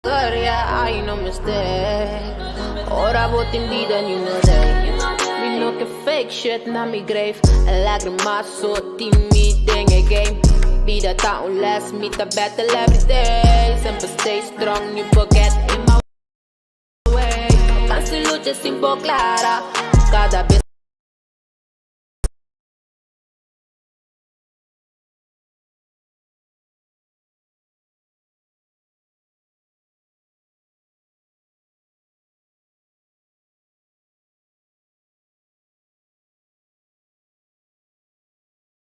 Yeah, I no mistake. Ora bo tin bida you know day. Mi no ke fake shit na mi grave. Lágrima so tin mi den e game. Bida ta un les, mi ta battle every day. Semper stay strong, you forget in my way. Cansi lucha sin bo clara. Cada vez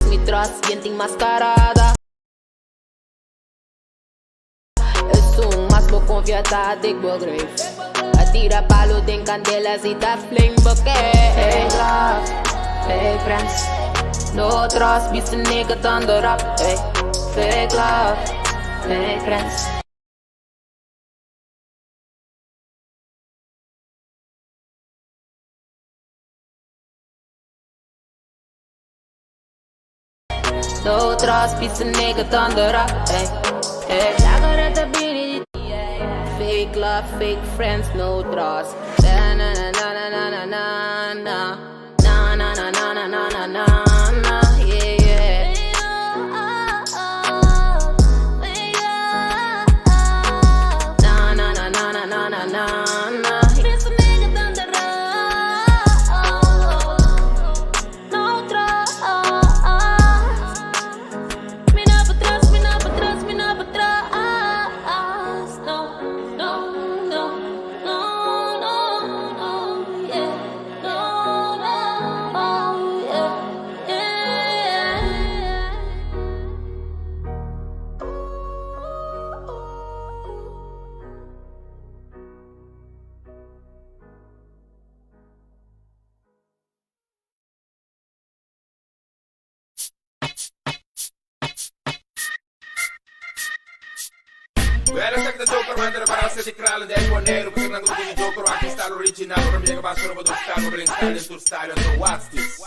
mi trust gente enmascarada. Esun mas bo confia ta dik bo grave. A tira palo den candela si ta flame bouquet. Fake love, fake friends. No trust, be nigga thunder up. Hey, fake love, fake friends. No trust, be nigga thunder up. Hey, hey. Fake love, fake friends, no trust. Na na na na na na na na na na na na na na na na na yeah yeah. Na na na na na na na na na. No trust. Mi no trust, mi no trust, mi no trust. No, no, no, no, no, no, yeah. No, no, oh, yeah, yeah.
Well, check the Joker, man, de para de kralen, de Bonaire, porque não gosto de Joker, aqui está o original, ora me baixo, ora do style, ora style, tur style, so what's this?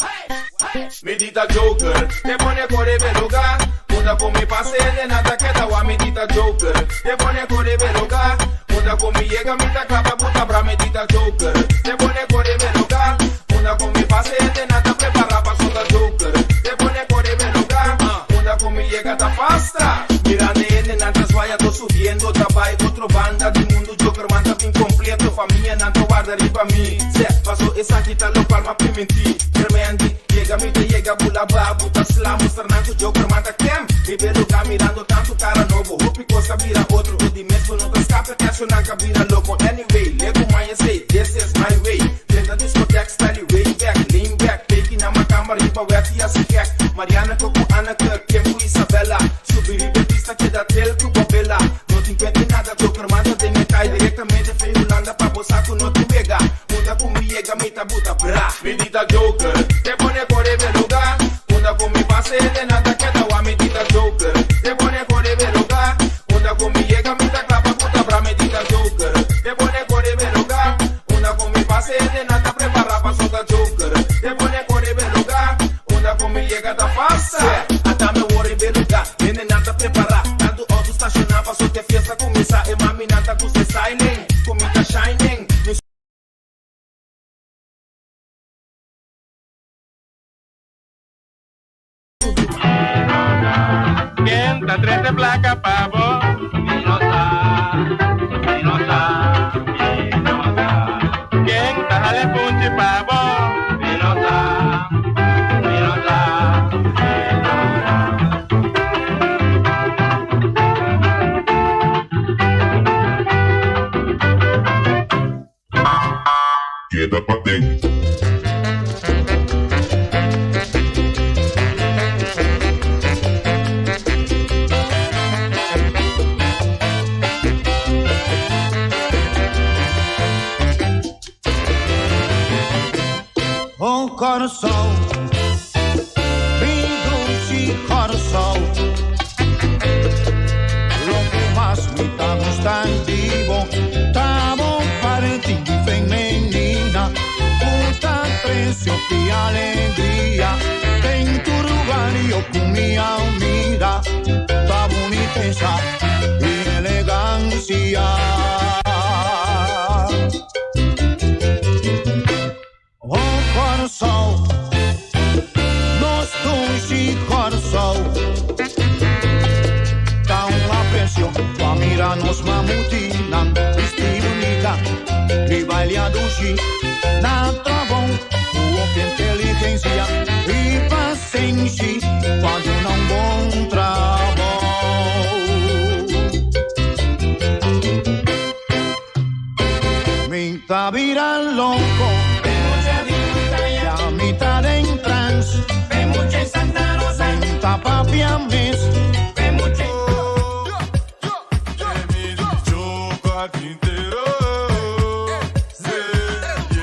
Medita Joker, te pone core beluga, Unda con mi pase de nada queda wa medita Joker, te pone core beluga, Unda con mi llega mita clava puta bra medita Joker, te pone core beluga, Unda con mi pase de nada prepara pa solta Joker, te pone core beluga, Unda con mi llega ta pasta, Mirando en nantas vaya to subiendo, trabalho outro banda do mundo Joker manda incompleto, família nanto guarda riba mi, se paso esa quita lo palma pimentí, Tremendi, llega mi te llega bula babu, ta slam, mostrar Joker manda kem, ribe lugar mirando tanto cara novo, hopi cosa vira outro, o di mesmo não te escapa, que acho nanka vira loco, anyway, lego my say, this is my way, Tenta discoteca style way back, lean back, taking na ma câmara riba wet e assim gek, Mariana Coco, Ana Kempo Isabela, subir riba pista que dá tel ku bobela, não te impede nada, Joker manda de me cai diretamente fei Holanda pa bosaco no te mega, Unda com mi llega mi tabuta bra, medita Joker, te pone core beluga, Unda com mi pase de nada queda wa medita Joker, te pone core beluga, Unda com mi llega mi ta clava puta bra medita Joker, te pone core beluga, Unda com mi pase de nada prepara pa solta Joker, te pone core beluga, Unda com mi llega ta passa, ata me worry beluga, nene nada prepara, tanto auto estacionar pa solta fiesta começa, e mami nada gusta styling, comita shining,
Quem tá trete placa pavo? Minosa, minosa, minosa. Quem tá jale punchi pavo? Minosa, minosa, minosa.
Queda paten.
Oh coração, mi dulce coração, lo que más me estamos tan vivo, estamos parente femenina, puta precio y alegría, en tu lugar yo con mi amiga, ta boniteza y elegancia. dushi na trabou ku hopi inteligensia i pasenshi pa duna un bon trabou. Mi ta bira loko, ya mi ta den trans, mi ta papia mes.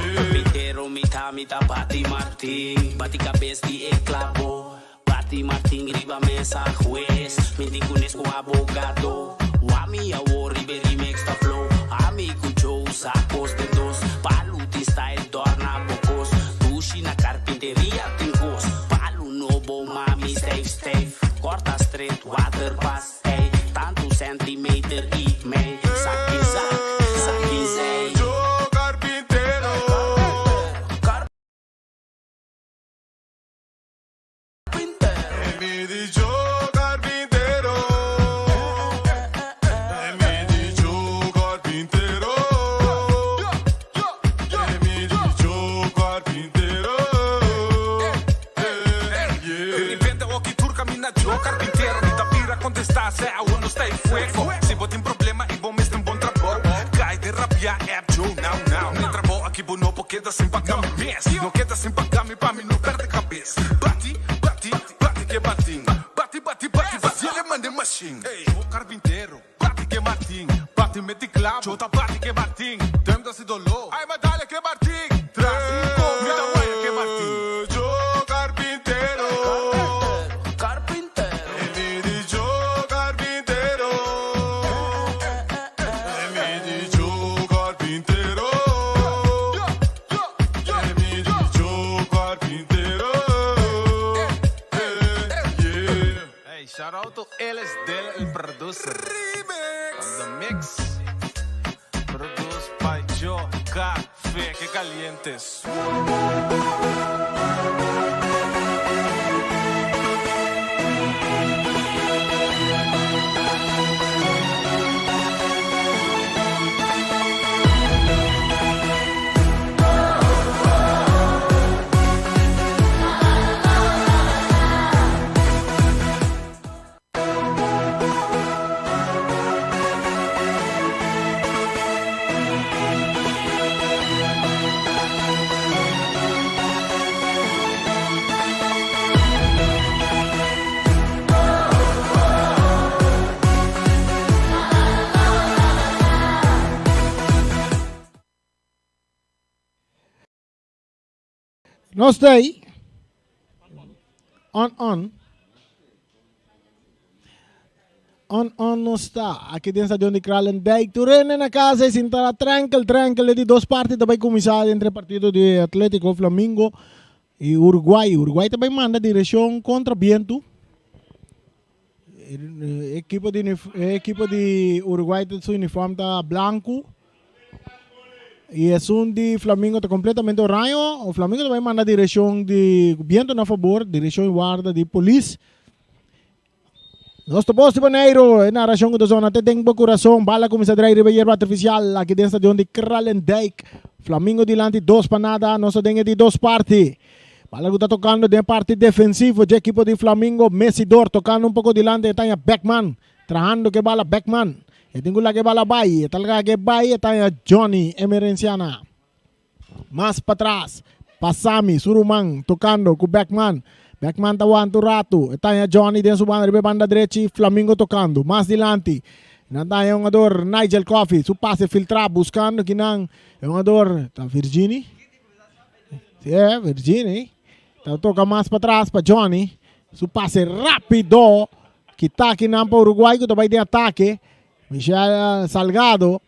Carpintero mi ta, mi ta bati martin Bati cabes di e clabo Bati martin riba mesa hues Mi tin cunes cu abogado Wami awor riba e remix ta flow Ami cu Joe sa cos den dos Palu tin style dorna bo cos Dushi na carpinteria tin cos Palu nobo mami stijf stijf Corta straight water pas Ey, tantu centimeter i mei Saki zak, saki zei.
Yo carpintero.
Carpintero.
E mi di yo carpintero. E mi di yo carpintero. E mi di yo carpintero.
De repente oki tur camina yo carpintero Mi ta bira contesta se awor no sta e fuego Si bo tin problema y bo mester un bon trabou Cay den rabia app Joe now now Mi trabou aki bo no por keda sin paga mi mes No keda sin paga mi pa mi no perde cabes Bati, bati, bati ke batin Bati, bati, bati, bati el e mande machine Yo carpintero, bati ke martin Bati meti clavo, Joe ta bati ke martin Dem ta si dolor, ay ma dale ke martin Tras cinco, mi ta waya ke martin.
Yo carpintero.
Carpintero.
E mi di yo carpintero. E mi di yo carpintero. E mi di yo carpintero. Yeah.
Hey, shout out to Ellis Del, el producer.
Remix.
On the mix. Produced by Joe Café. Que calientes.
Nos ta ei. On on. On on nos ta. Aki den stadion di Kralendijk. Tur hende na casa y sinta tranquil tranquil. E di dos parti ta bay cuminsa entre partido di Atletico Flamingo y Uruguay. Uruguay ta bay manda direccion contra biento. Equipo di equipo di Uruguay su uniform ta blanco. Y esun di Flamingo ta completamente oraño. O Flamingo ta bay manda direccion di viento na favor, direccion y warda di polis. Nos ta bos di Boneiro, e narracion cu ta zona te den bo curason. Bala cuminsa drai riba yerba artificial aki den stadion di Kralendijk. Flamingo dilanti 2-0, nos ta den e di dos parti. Bala cu ta tocando den parti defensivo dje equipo di Flamingo. Messidor tocando un poco dilanti, e ta haña Beckman trahando ke bala Beckman. E tin cu laga e bala bay, e ta laga e bay, e ta haña Johnny Emerenciana. Mas patras, pa Sammy, su ruman, tocando cu Beckman. Beckman ta wanta un rato, e ta haña Johnny den su banda riba e banda drechi, Flamingo tocando. Mas dilanti, nan ta haña hungador Nigel Coffey, su pase filtra buscando kinan e hungador ta Virgini. Si e, Virgini ta toca mas patras pa Johnny, su pase rapido, kita kinan pa Uruguay cu ta bay den atake. Michel Salgado,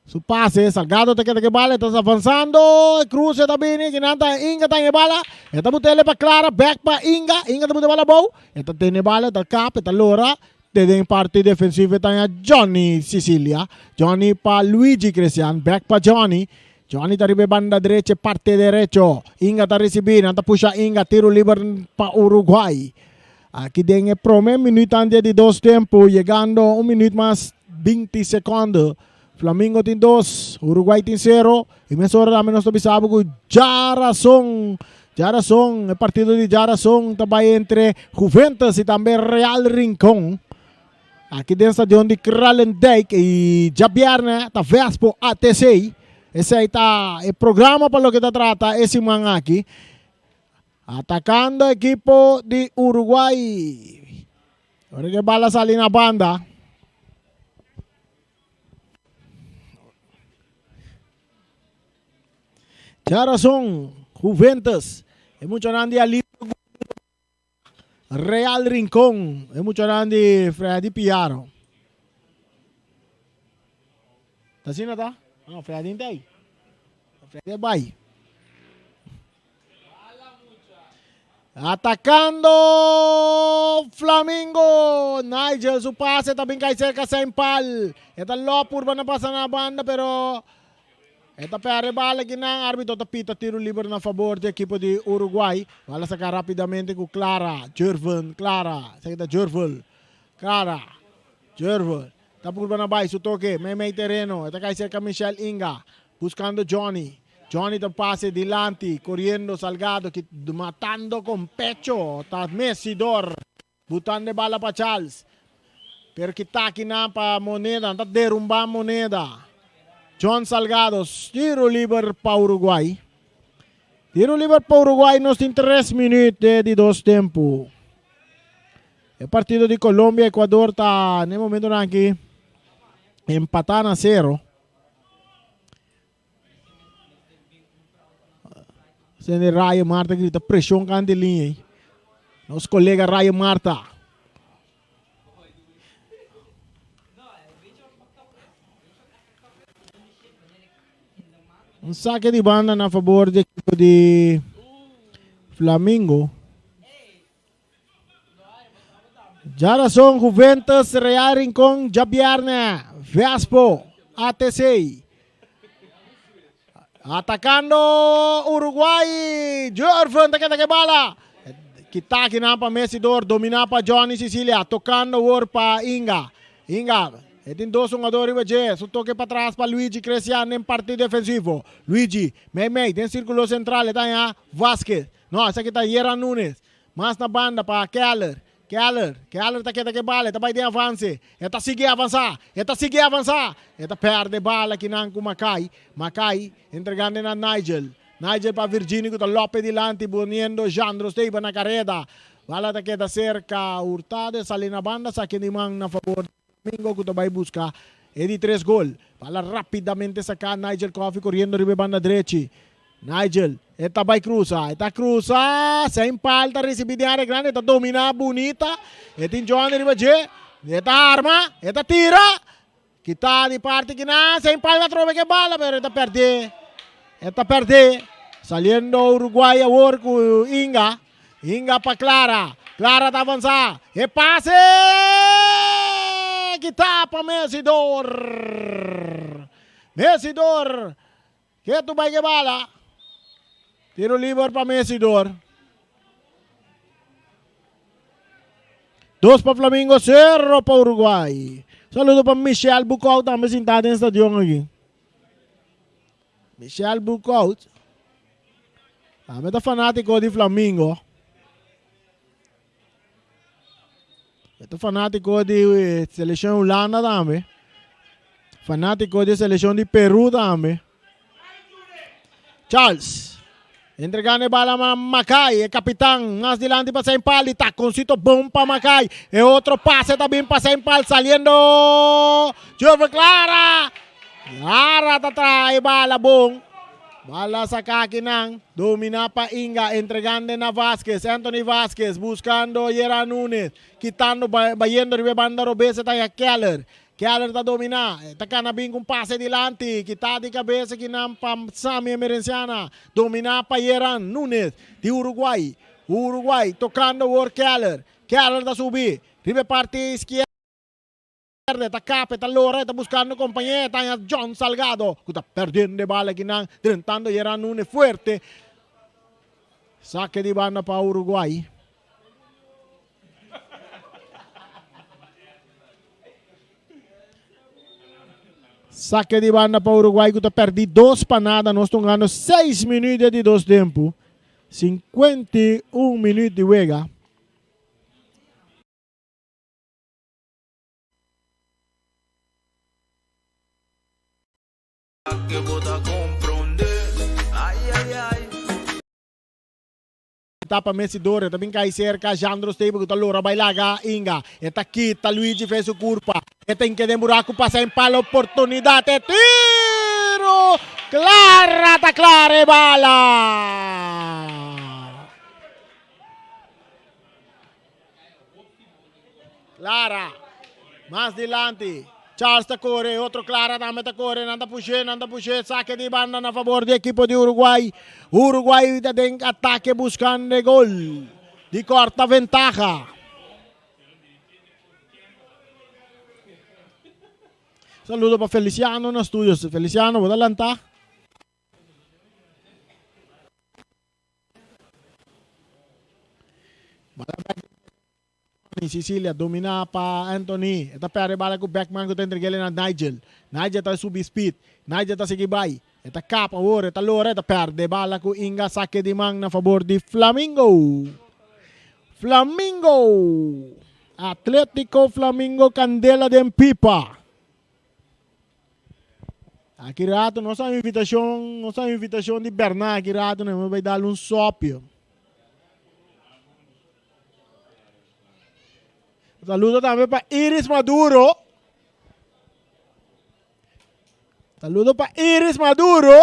su pase, Salgado ta keda ke bala, e ta avanzando, e cruce ta bini, kinan ta Inga ta e bala, e ta butele pa Clara, back pa Inga, Inga ta bute bala abou, e ta tene bala, e ta kap, e ta lora, te den parti defensivo e ta haña Johnny Cecilia, Johnny pa Luigi Christian, back pa Johnny, Johnny ta riba e banda drecha, e parte derecho, Inga ta ricibi, nan ta pusha Inga, tiro liber pa Uruguay. Aki den e prome minuut antes di dos tempo, yegando un minuut mas 20 secondo. Flamingo tin 2, Uruguay tin 0. Y mesora tambe nos ta bisa bo cu djarason, djarason, e partido di djarason ta bay entre Juventus y tambe Real Rincon. Aki den stadion di Kralendijk y djabierne ta Vespo ATC. Esey ta e programa pa loke ta trata e siman aki. Atacando ekipo di Uruguay. Ora ke bala sali na banda. Djarason, Juventus. E muchanan di Ali Real Rincon. E muchanan di Freddy Piaro. Ta asina ta? No, Freddy no ta ahí. Freddy a bai. Atacando Flamingo. Nigel su pase ta bin kai cerca zijn pal. E ta lop purba na pasa na banda pero e ta perde bala aki nan. Arbitro ta pita tiro liber na favor di ekipo di Uruguay. Bala saca rapidamente cu Clara. Jerven Clara. Esaki ta Jervel. Clara. Jervel. Ta purba na bai su toke mei mei tereno. E ta kai cerca Michel Inga. Buscando Johnny. Johnny ta pase dilanti, coriendo Salgado ki matando con pecho ta Messidor. Butando e bala pa Charles. Pero ki taki nan pa Moneda, nan ta derumba Moneda. John Salgado, tiro liber pa Uruguay. Tiro liber pa Uruguay, nos tin 3 minuut di dos tempo. E partido di Colombia-Ecuador ta na e momentonan aki empata na 0. Sende Rayo Marta grita presión kante liña ahí. Nos colega Rayo Marta. Un saque di banda na favor di equipo di Flamingo. Djarason Juventus Real Rincon djabierne Vespo ATC Atacando Uruguay Jurven ta keda ke bala Kita kinan pa Messidor domina pa Johnny Cecilia tocando awor pa Inga Inga e tin dos hungador riba dje su toke patras pa Luigi Crecian den parti defensivo Luigi mei mei den circulo central e ta haña Vasquez No esaki ta Yeran Nunes Mas na banda pa Keller. Keller. Keller ta keda ku e bala. E ta bai den avanse. E ta sigui avansá. E ta sigui avansá. E ta pèrdè bala kinan ku Makai. Makai entregando na Nigel. Nigel pa Virginio ku ta lòp e dilanti poniendo Jandro Steba na kareda. Bala ta keda serka Hurtado. E sali na banda. Saki di man na fabor di Flamingo ku ta bai buska e di tres gol. Bala rapidamente saká Nigel Coffie koriendo riba e banda drechi. Nigel, e ta bai cruza, e ta cruza, Saint Paul ta ricibi den area grandi, e ta domina bunita, e tin Johnny riba dje, e ta arma, e ta tira, kita di parti kinan, Saint Paul ta trobe ke bala, pero e ta perde, e ta perde, saliendo Uruguay awor cu Inga, Inga pa Clara, Clara ta avanza, e pase, kita pa Messidor, Messidor. Ketu bai ke bala. Tiro liber pa Messidor. Dos pa Flamingo, sero pa Uruguay. Saludo pa Michel Bukout tambe sintá den stadion aki. Michel Bukout. Tambe ta fanátiko di Flamingo. E ta fanátiko di selekshon Hulanda tambe. Fanátiko di selekshon di Peru tambe. Charles. Entregando e bala a Makai, e kapitan. Mas dilanti pa Saint Paul. Takoncito bon pa Makai. E otro pase ta bin pa Saint Paul. Saliendo. Jurgen Clara. Clara ta traha e bala bon. Bala saca akinan, domina pa Inga, entregando na Vasquez, Anthony Vasquez buscando Yera Nunes, kitando bayendo riba e banda robes e ta ya Keller, Keller ta domina, ta cana bin cu un pase dilanti, kita di cabes akinan pa Sammy Emerenciana, domina pa Yeran Nunes di Uruguay, Uruguay tocando awor Keller, Keller ta subi riba e parti izquierda. Perde, ta kap, e ta lora, e ta buskando kompañé, e ta haña John Salgado ku ta perdiendo e bala akinan, drentando Yeran Nunes fuerte. Sake di banda pa Uruguay. Sake di banda pa Uruguay ku ta pèrdí dos pa nada. Nos ta hungando seis minüt di dos tempu. 51 minüt di wega. Tapa Messi Dore ta bin kai serka Jandro Stable ku ta lora bai laga Inga. E ta kita Luigi fe su kurpa. E ta inke den buraku pasa en palo oportunidat e tiro! Clara ta clara e bala! Clara mas dilanti. Charles ta kore, otro Clara tambe ta kore, nan ta push'é, nan ta push'é, sake di banda na fabor di ekipo di Uruguay. Uruguay ta den atake buskando e gol di kòrta ventaha. Saludo pa Feliciano na studio. Feliciano, bo ta lantá? Sicilia domina pa Anthony. E ta perde bala ku Beckman ku ta entreg'el na Nigel. Nigel ta subi speed. Nigel ta sigui bai. E ta kap awor, e ta lora, e ta perde bala ku Inga sake di man na fabor di Flamingo. Flamingo! Atletico Flamingo kandela den pipa. Aki rato nos a invitacion, nos a invitacion di Bernard aki rato nos bai dal un sopio. Saludo tambe pa Iris Maduro. Saludo pa Iris Maduro.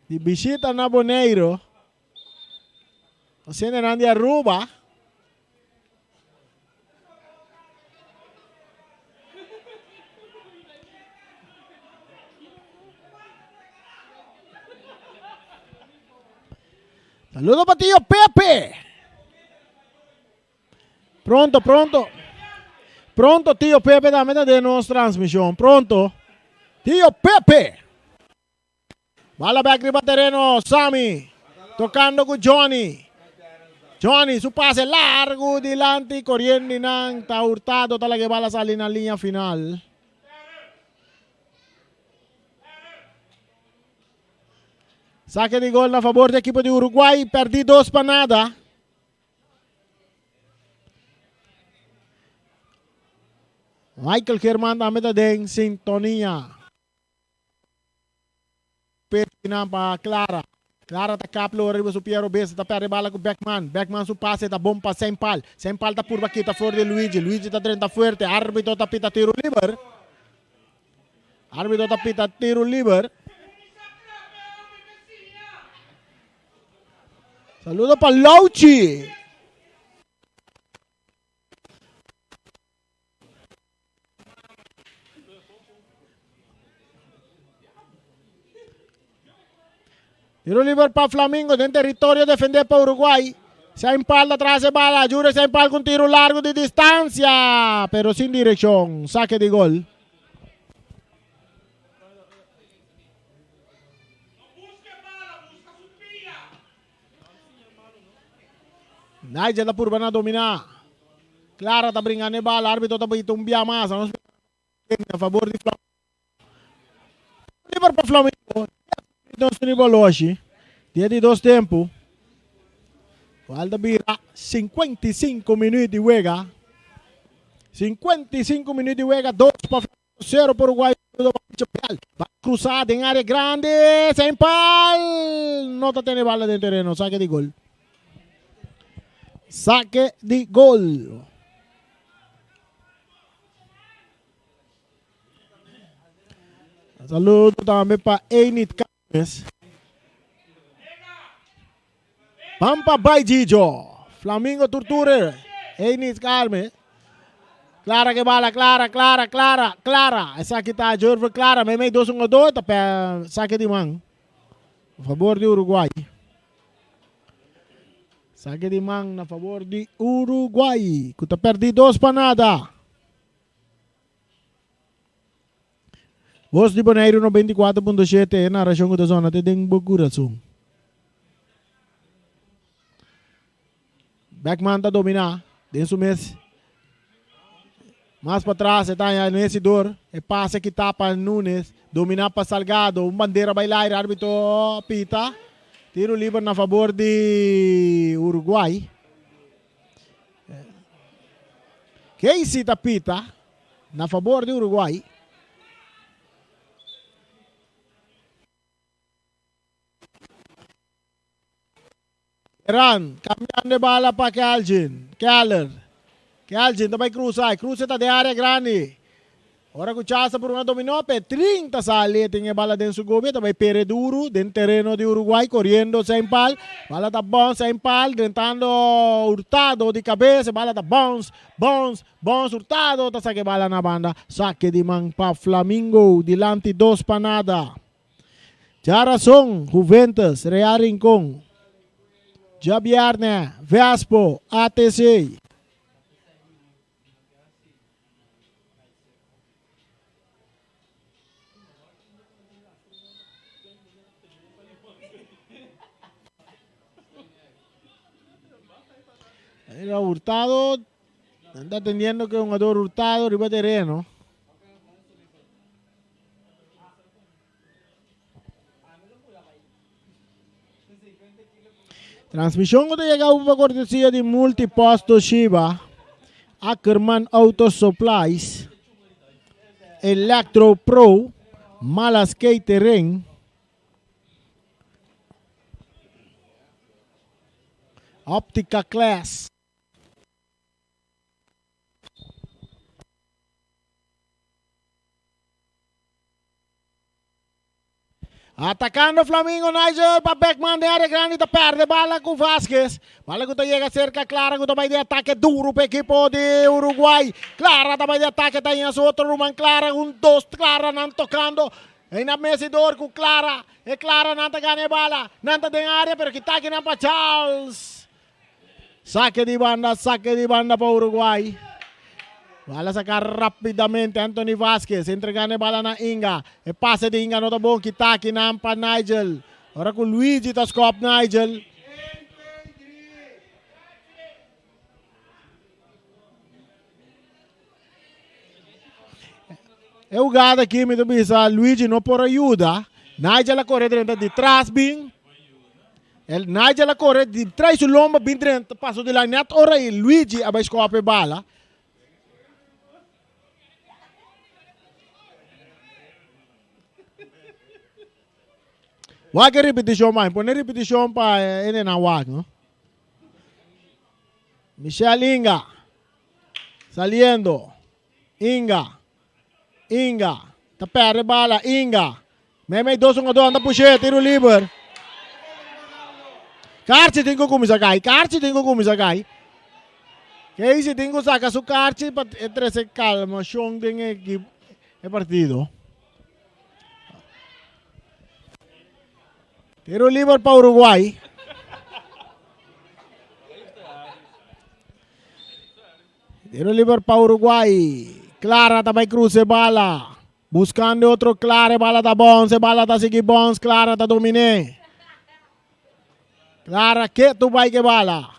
Di visita na Boneiro. Nos hendenan di Aruba. Saludo pa tío Pepe. Pronto, pronto. Pronto, tío Pepe también ta den nos transmisión. Pronto. Tío Pepe. Bala bek riba tereno, Sammy tocando cu Johnny. Johnny su pase largo dilanti coriendo nan ta Hurtado ta laga e bala sali na liña final. Saque di gol na favor di equipo di Uruguay, perdi dos pa nada. Michael German tambe ta den sintonia. Pesinan pa Clara. Clara ta kap lora riba su pia robes. Ta perde bala ku Beckman. Beckman su pase ta bon pa Sempal. Sempal ta purba kita for di Luigi. Luigi ta drenta fuerte. Arbitro ta pita tiro liber. Arbitro ta pita tiro liber. Saludo pa Louchi. Tiro liber pa Flamingo den territorio defende pa Uruguay. Se empalda tras e bala. Jure se empalda con tiro largo di distancia, pero sin dirección. Saque di gol. Nigel ta purba na domina. Clara ta bringa n'e bala. Arbitro ta bita un bia mas. Nos a favor di Flamengo. Liber pa Flamengo. Nos riba loshi. Dia di dos tempo. Cual ta bira 55 minuut di wega. 55 minuut di wega. Dos pa Flamengo. Cero pa Uruguay. Bala cruza den area grandi. Sin pal. No ta tene bala den tereno. Saque di gol. Saque di gol. Saludo tambe pa Enid Carmes. Pampa bai Gijo. Flamingo Turture. Enid Carmes. Clara ke bala, Clara, Clara, Clara, Clara. Esaki ta Jurven Clara. Meimei dos un do, ta pe saque di man. A favor di Uruguay. Saque di man na favor di Uruguay. Ku ta perdi dos pa nada. Voz di Boneiru 94.7 e narashon ku ta zona te den bo kurason. Beckman ta dominá den su mes. Mas patras e ta haña Nesidor. E pase kita pa Nunes. Domina pa Salgado. Un bandera bai laire. Arbitro pita. Tiro liber na fabor di Uruguay. Casey ta pita na fabor di Uruguay. Eran, cambiando e bala pa Kelgin. Keller. Kelgin ta bai cruza. E cruze ta den area grandi. Ora cu Charles ta purba dominó, Petrin ta sali e tin e bala den su gobia, ta bai pere duru den tereno di Uruguay, coriendo zijn pal. Bala ta bounce zijn pal, drentando Hurtado di cabes. E bala ta bounce, bounce, bounce. Hurtado ta saca e bala na banda. Saque di man pa Flamingo, dilanti dos pa nada. Djarason, Juventus, Real Rincon. Djabièrnè, Vespo, ATC. Era Hurtado, anda atendiendo que un jugador Hurtado riba terreno. Transmishon ku ta yega awe pa kortesia di Multipost Toshiba, Ackerman Auto Supplies, Electro Pro, Malas Catering, Optica Class. Atacando Flamingo Nigel pa Beckman den área grandi ta perde bala ku Vasquez. Bala ku ta yega serka Clara ku ta bai den atake duro pa ekipo di Uruguay. Clara ta bai den atake ta haña su otro ruman Clara un dos Clara nan tokando. Eina Messidor ku Clara. E Clara nan ta gana e bala. Nan ta den área pero kita aki nan pa Charles. Sake di banda, sake di banda pa Uruguay. Bala saca rapidamente Anthony Vasquez, entregando e bala na Inga. E pase di Inga no ta bon, kita aki nan pa Nigel. Ora cu Luigi ta scop Nigel. E hugada aki mi ta bisa Luigi no por a yuda. Nigel a kore drenta di tras bin. El Nigel a kore di tras su lomba bin drenta paso di lijn net ora i Luigi a bai skop e bala. Wak e repetishon man. Pone repetishon pa e nenan wak no. Michel Inga. Saliendo. Inga. Inga. Ta perde bala. Inga. Meimei dos hungador anda push'é. Tiro liber. Karchi tin ku kuminsá kai. Karchi tin ku kuminsá kai. Casey tin ku saka su karchi pa e trese kalmashon den e ekip e partido. Tiro liber pa Uruguay. Tiro liber pa Uruguay. Clara ta bai cruza e bala. Buscando otro Clara, e bala ta bons, e bala ta sigui bons, Clara ta dominé. Clara ketu bai ke bala.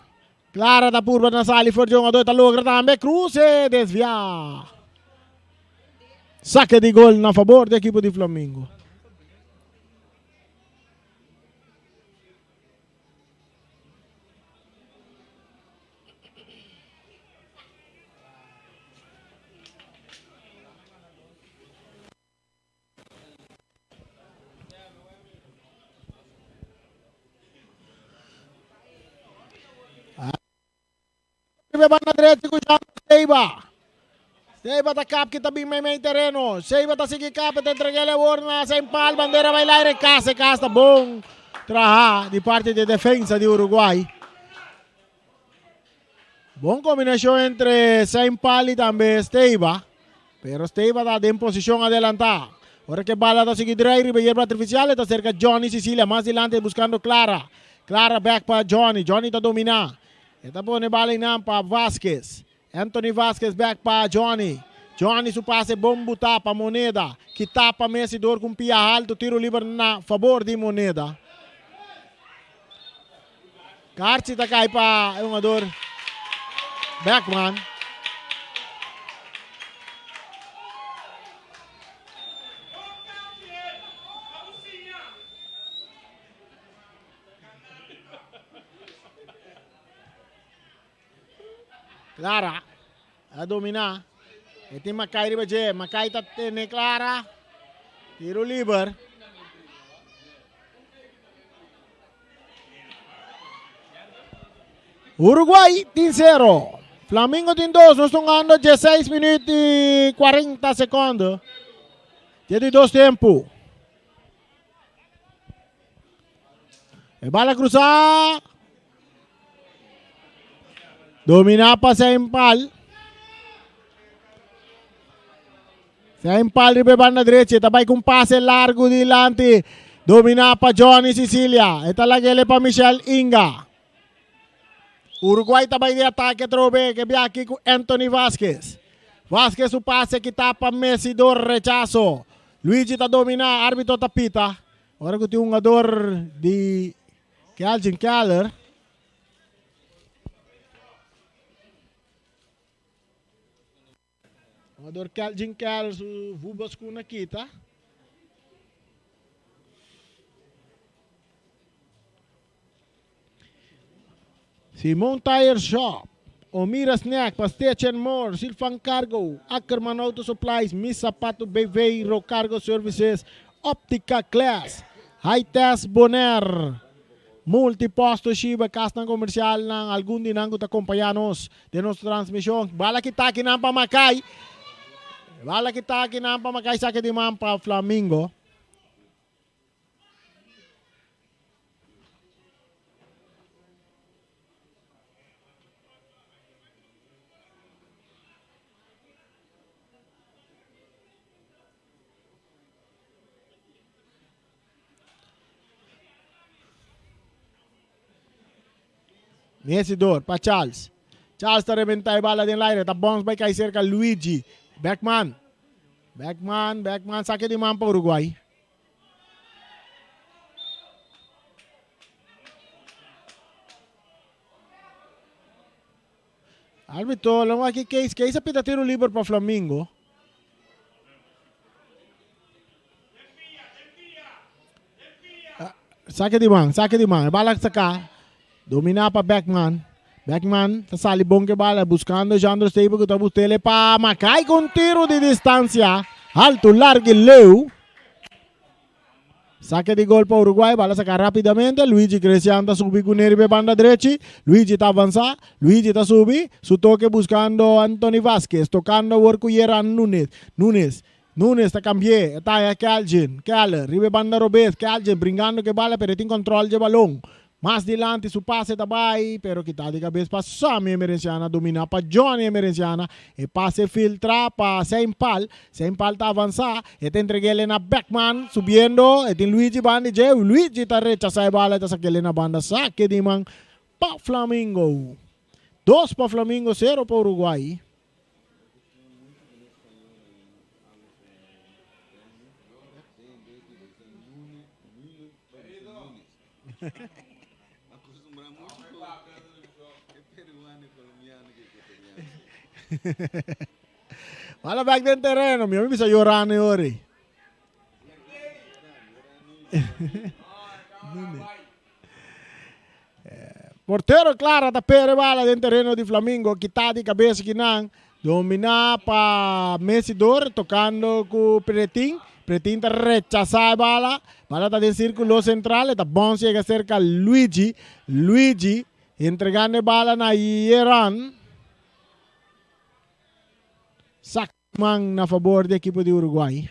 Clara ta purba na sali for di hungador, ta logra tambe cruce, desvia. Saque di gol na favor di equipo di Flamingo. Riba banda derecha ku Jean Seiba. Seiba ta kap kita bin meimei tereno. Seiba ta sigui kap e ta entreg'el awor na Saint Paul. Bandera bai laire kas e kas ta bon traha di parti di defensa di Uruguay. Bon kombinashon entre Saint Paul i tambe Steiba. Pero Steiba ta den posishon adelantá. Ora ku e bala ta sigui drai riba yerba artifisial e ta serka Johnny Cecilia mas dilanti buskando Clara. Clara bèk pa Johnny. Johnny ta dominá. E ta pone bala einan pa Vasquez. Anthony Vasquez bèk pa Johnny. Johnny su pase bon butá pa Moneda. Kitá pa Messi dor ku un pia haltu. Tiro liber na fabor di Moneda. Karchi ta kai pa e hungador Beckman. Clara a dominá. E tin Makai riba dje. Makai ta tene Clara. Tiro liber. Uruguay tin 0. Flamingo tin 2. Nos tungando 16 minuut y 40 secondo. Dje di dos tempo. E bala cruzá. Dominá pa Seimpal. Seimpal riba e banda drechi. Ta bai ku un pase largu dilanti. Dominá pa Johnny Sicilia. E ta lag'ele pa Michel Inga. Uruguay ta bai di atake atrobe. Ke bia aki ku Anthony Vasquez. Vasquez su pase kita pa Messi dor rechaso. Luigi ta dominá. Arbitro ta pita. Ora ku tin un hungador di Kelvin Keller. Jugador Kelvin Keller su voetbalschoen a kita. Simon Tire Shop, Omira Snack, Pastech and More, Silvan Cargo, Ackerman Auto Supplies, Mis Zapato BV, Rocargo Services, Optica Class, High Test Bonaire, Multiposto Shiba, kasnan komersialnan, algun di nan ku ta kompañá nos den nos transmishon. Bala kita akinan pa Makai. Bala kita akinan pa Makai sake di man pa Flamingo. Mesidor pa Charles. Charles ta rebenta e bala den laire. Ta bons bai kai cerca Luigi. Beckman. Beckman, Beckman sake di man pa Uruguay. Arbitro, lo aki Kees. Kees a pita tiro liber pa Flamingo. Sake di man, sake di man. E bala saka. Domina pa Beckman. Beckman ta sali bon ke bala buscando Jandro Stable ku ta bustele pa Makai con tiro di distancia. Alto, largo y leu. Sake di gol pa Uruguay, bala saka rapidamente, Luigi Crecian ta subi ku ne riba e banda drechi, Luigi ta avansa, Luigi ta subi, su toke buskando Anthony Vasquez, tokando awor ku Yeran Nunez, Nunez, Nunez ta kambi'é, e ta haña Kelgin, Keller, riba e banda robes, Kelgin bringando ku e bala pero e tin kòntròl dje balon, Mas dilanti su pase ta bai, pero kita di kabes pa Sammy Emerenciana, dominá pa Johnny Emerenciana. E pase filtra pa Seimpal, Seimpal ta avansá, e ta entreg'é na Beckman, subiendo, e tin Luigi banda di dje, Luigi ta rechasá e bala, e ta sak'é na banda, sake di man pa Flamingo. Dos pa Flamingo, sero pa Uruguay. Bala back den terreno, mi bisa llorando e ori. Portero Clara ta pere bala den terreno di Flamingo, kita di cabeza kinan. Dominá pa Messidor, tokando ku Pretin. Pretin ta rechasá e bala. Bala ta den sírkulo sentral, e ta bòns yega serka Luigi. Luigi entregando e bala na Yeran. Sakman na fabor di ekipo di Uruguay.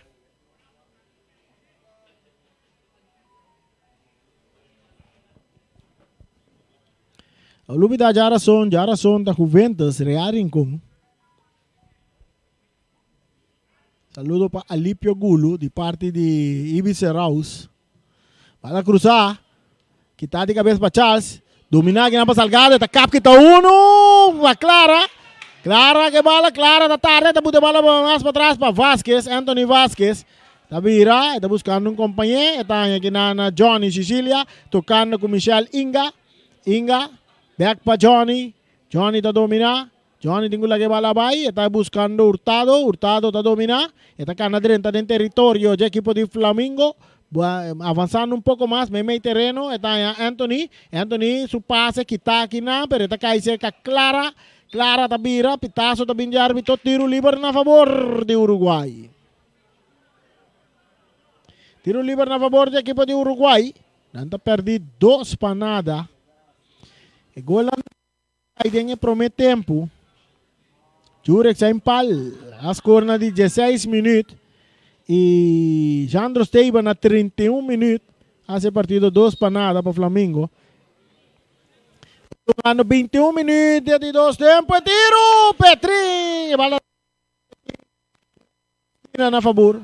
Lubida djarason, djarason ta Juventus, Real Rincon. Saludo pa Alipio Gulu di parti di Ibis Seraus. Bala cruza, kita di cabeza pa Charles, domina kinan pa Salgado, ta kap kita uno, pa Clara. Clara ke bala, Clara ta tarde, ta buta bala mas pa tras pa Vasquez, Anthony Vasquez. Ta bira, e ta buscando un compañé, e ta haña kinan na Johnny Sicilia, tocando cu Michel Inga. Inga, bek pa Johnny, Johnny ta dominá, Johnny tin ku laga e bala bai, e ta buskando Hurtado, Hurtado ta dominá, e ta kana drenta den teritorio dje ekipo di Flamingo, avansando un poko mas meimei tereno, e ta haña Anthony, Anthony su pase kita akinan, pero e ta kai serka Clara, Clara ta bira, pitazo ta bin di arbitro, tiro liber na favor di Uruguay. Tiro liber na favor di ekipo di Uruguay. Nan ta perdi 2-0. E gol a den e prome tempo. Jurek Sainpal a score na di 16 minuut. Y Jandro Steba na 31 minuut. Hace partido 2-0 pa Flamingo. Jugando 21 minuut di dos tempo. Tiro! Petri! Bala na favor.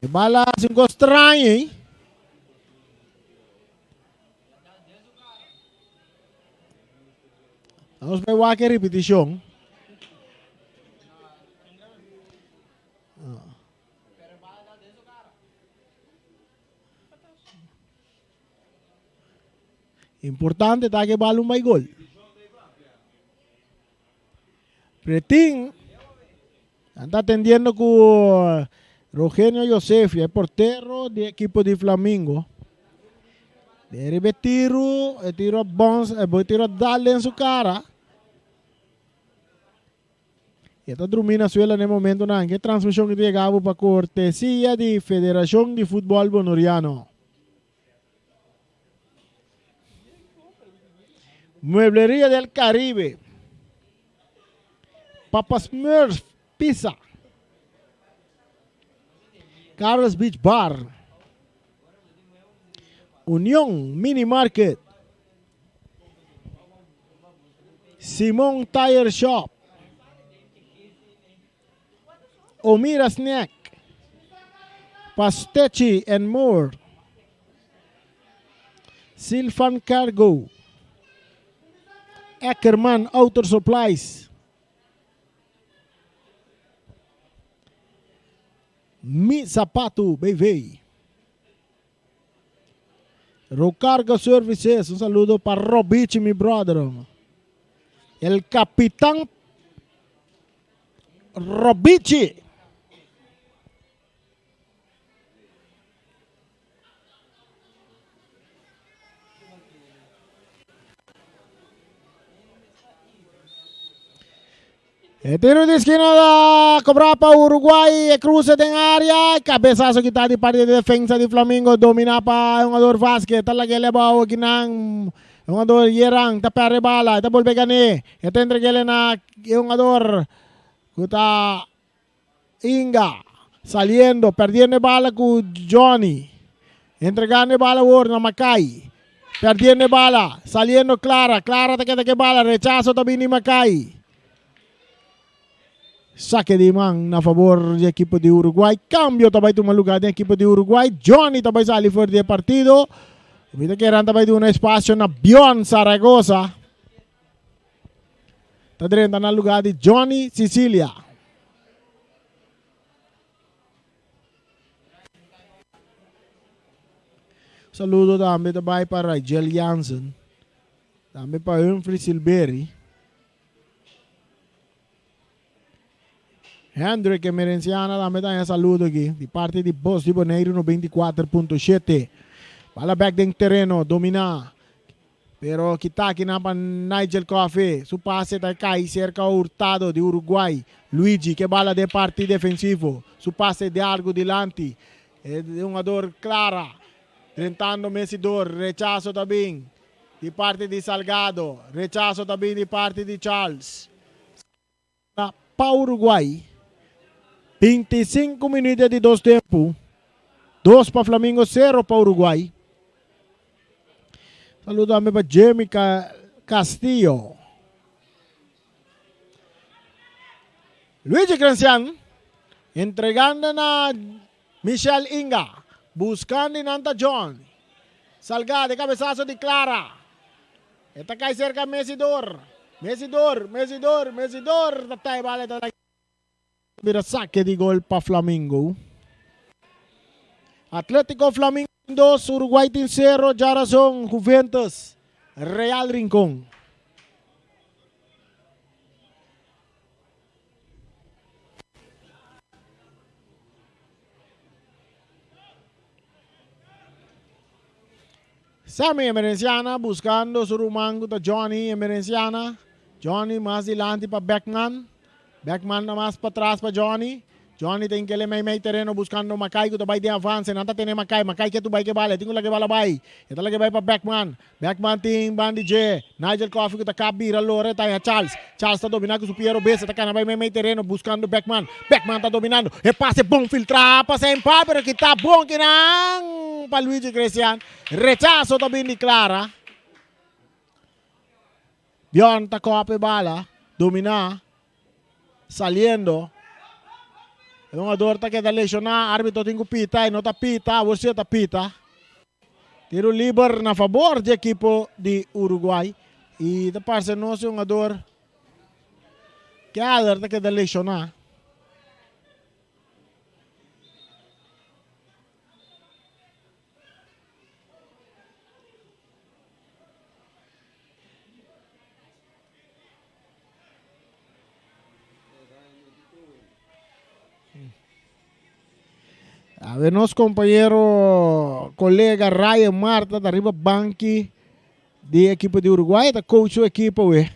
Bala un gol extraño, hein? Vamos ver a repetición. Importante ta ku bala un bai gol. Pretín anda atendiendo ku Rogenio Josefi, el portero di ekipo di Flamingo. Deribe tiro, e tiro bons, e tiro dal den su kara. E ta drumí na suela na e momentonan. E transmishon ta yega pa kortesia di Federashon di Futbòl Boneriano. Mueblería del Caribe. Papa Smurf Pizza. Carlos Beach Bar. Unión Mini Market. Simon Tire Shop. Omira Snack. Pastechi and More. Silvan Cargo. Ackerman Auto Supplies. Mi Zapato BV. Rocargo Services. Un saludo pa Robichi, mi brother. El capitán Robichi. E tiro di skina ta kobra pa Uruguay. E cruce den area. Cabezazo kita di parti di defensa di Flamingo. Domina pa jugador Vázquez. Ta lag'é abou akinan. Jugador Yeran ta perde bala. Ta bolbe gan'é. E ta entreg'é na jugador ku ta Inga. Saliendo, perdiendo bala ku Johnny. Entregando bala awor na Makai. Perdiendo bala. Saliendo Clara. Clara ta keda ku bala. Rechazo tambe di Makai. Saque di man na favor di ekipo di Uruguay. Kambio tambe tuma lugá di ekipo di Uruguay. Johnny tambe sali for di partido. Mira ku tambe un espasio na Bion Zaragoza. Ta drenta na lugá di Johnny Sicilia. Saludo tambe tambe pa Rigel Jansen. Tambe pa Humphrey Silberi. Hendrik Emerenciana tambe ta saludo aki. Di parti di Bos di Boneiru 94.7. Bala bèk den tereno, dominá. Pero kita akinan pa Nigel Coffee. Su pase ta kai serka Hurtado di Uruguay. Luigi ku bala di parti defensivo. Su pase di algu dilanti. Hungadó Clara. Tentando Messidor. Rechaso tambe di parti di Salgado. Rechaso tambe di parti di Charles. Pa Uruguay. 25 minüt di dos tempu. 2 pa Flamingo, 0 pa Uruguay. Saludo tambe pa Jamie Castillo. Luigi Grancian entregando na Michel Inga. Buskando Nanta John. Salgado, kabesaso di Clara. E ta kai serka Messidor. Messidor, Messidor, Messidor. Ta bala ta bira sake di gol pa Flamingo. Atlético Flamingo 2, Uruguay tin 0, djárason, Juventus, Real Rincón. Sammy Emerenciana buscando su ruman cu ta Johnny Emerenciana. Johnny mas dilanti pa Beckman. Beckman ta mas patras pa Johnny. Johnny ta inkele mei mei tereno buscando Makai cu ta bay den avance. Nan ta tene Makai. Makai ke tu bay ke bala. E tin cu laga e bala bay. E ta laga e bay pa Beckman. Beckman tin ban di dje. Nigel Coffie cu ta kap bira lora e ta haña Charles. Charles ta domina cu su pia robes. E ta cana bay mei mei tereno buscando Beckman. Beckman ta dominando. E pase bon filtra pa Saint-Paul pero kita bon kinan pa Luigi Christian. Rechazo ta bin di Clara. Bjorn ta kop e bala. Domina. Saliendo. E hungador ta keda lesioná. Arbitro tin ku pita. E no ta pita. Awor si e ta pita. Tiro liber na fabor di ekipo di Uruguay. I ta parse nos e hungador Keller ta keda lesioná. A ver nos compañero, colega Ryan Marta ta riba banki di equipo di Uruguay, ta coach su equipo we.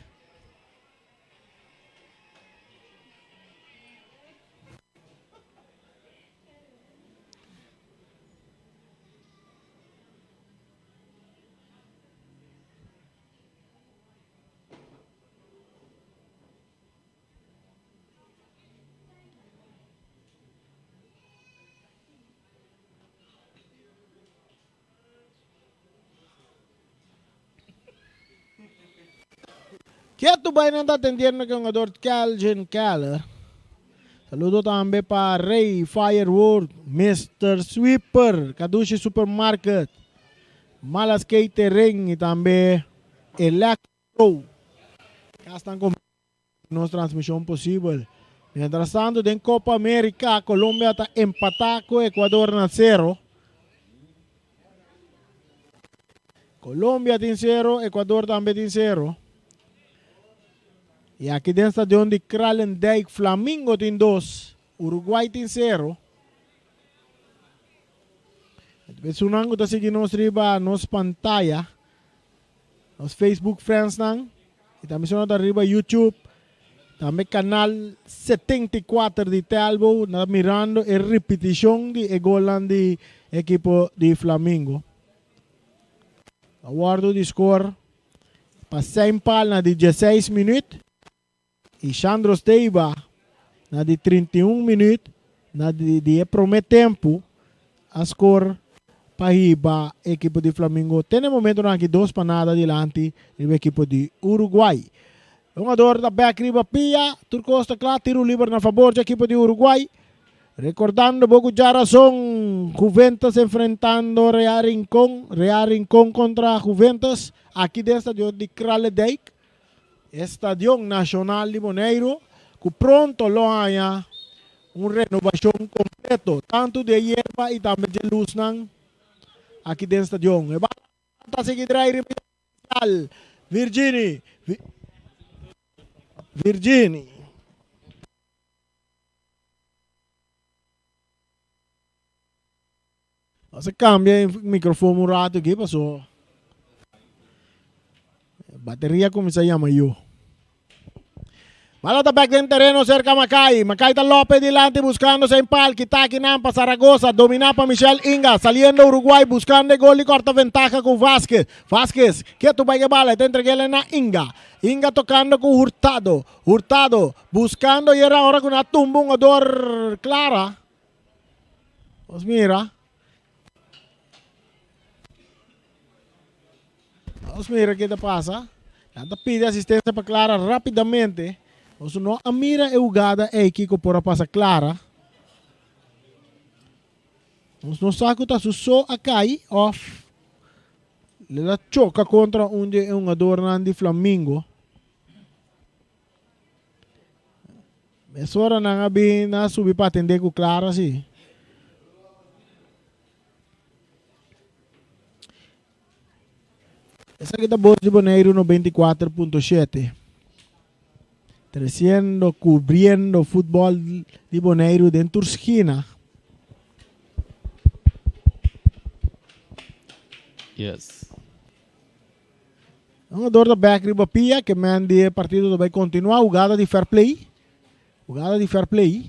Ketu bai nan ta atendiendo ku e hungador Kelvin Keller. Saludo tambe pa Rey Firework, Mister Sweeper, Kadushi Supermarket, Malas Catering y tambe Electro. Ya stan con nos transmision posibel. Mientras tanto den Copa America, Colombia ta empata cu Ecuador na cero. Colombia tin cero, Ecuador tambe tin cero. Y aki den stadion di Kralendijk, Flamingo tin dos, Uruguay tin cero. Esunnan ku ta sigui nos riba nos pantaya, nos Facebook friendsnan, y tambe esunnan ta riba YouTube, tambe kanal 74 di Telbo, nan ta mirando e ripitishon di e golnan di ekipo di Flamingo. A wòrdu di skor pa Saint Paul na di dieseis minüt. Y Shandro Steiba na di 31 minuut na di di e prome tempo a score pa hiba e ekipo di Flamingo te na e momentonan aki dos pa nada dilanti riba e ekipo di Uruguay. E hungador ta bek riba pia, tur cos ta cla, tiro liber na fabor dje ekipo di Uruguay. Recordando bo cu djarason Juventus enfrentando Real Rincon, Real Rincon contra Juventus aki den stadion di Kralendijk. E Stadion Nashonal di Boneiru ku pronto lo haña un renovashon kompleto, tantu di e yerba i tambe dje lusnan aki den stadion. E bala ta sigui drai riba Yal Virgini. Virgini. Nos a cambia e microfoon un rato aki paso bateria cuminsa yama yo. Bala ta bek den tereno cerca Makai. Makai ta Lopez dilanti buscando zijn pal. Kita akinan pa Zaragoza. Domina pa Michel Inga. Saliendo Uruguay buscando e gol di corta ventaha cu Vasquez. Vasquez ketu bai e bala. E ta entreg'el na Inga. Inga tocando cu Hurtado. Hurtado buscando y era ora cu na tumba un jugador Clara. Nos mira. Nos mira ke ta pasa. Nan ta pidi asistencia pa Clara rapidamente. Nos no a mira e hugada ei kiko por a pasa Clara. Nos no sa ku ta su so a kai of le a choka kontra un di e hungadornan di Flamingo. Mesora nan a bin a subi pa atendé ku Clara si. Esaki ta Bos di Boneiru 94.7. Tresiendo, kubriendo futbòl di Boneiru den tur skina.
Yes.
Un hungador ta bek riba pia ke men di e partido ta bai kontinuá. Hugada di fair play. Hugada di fair play.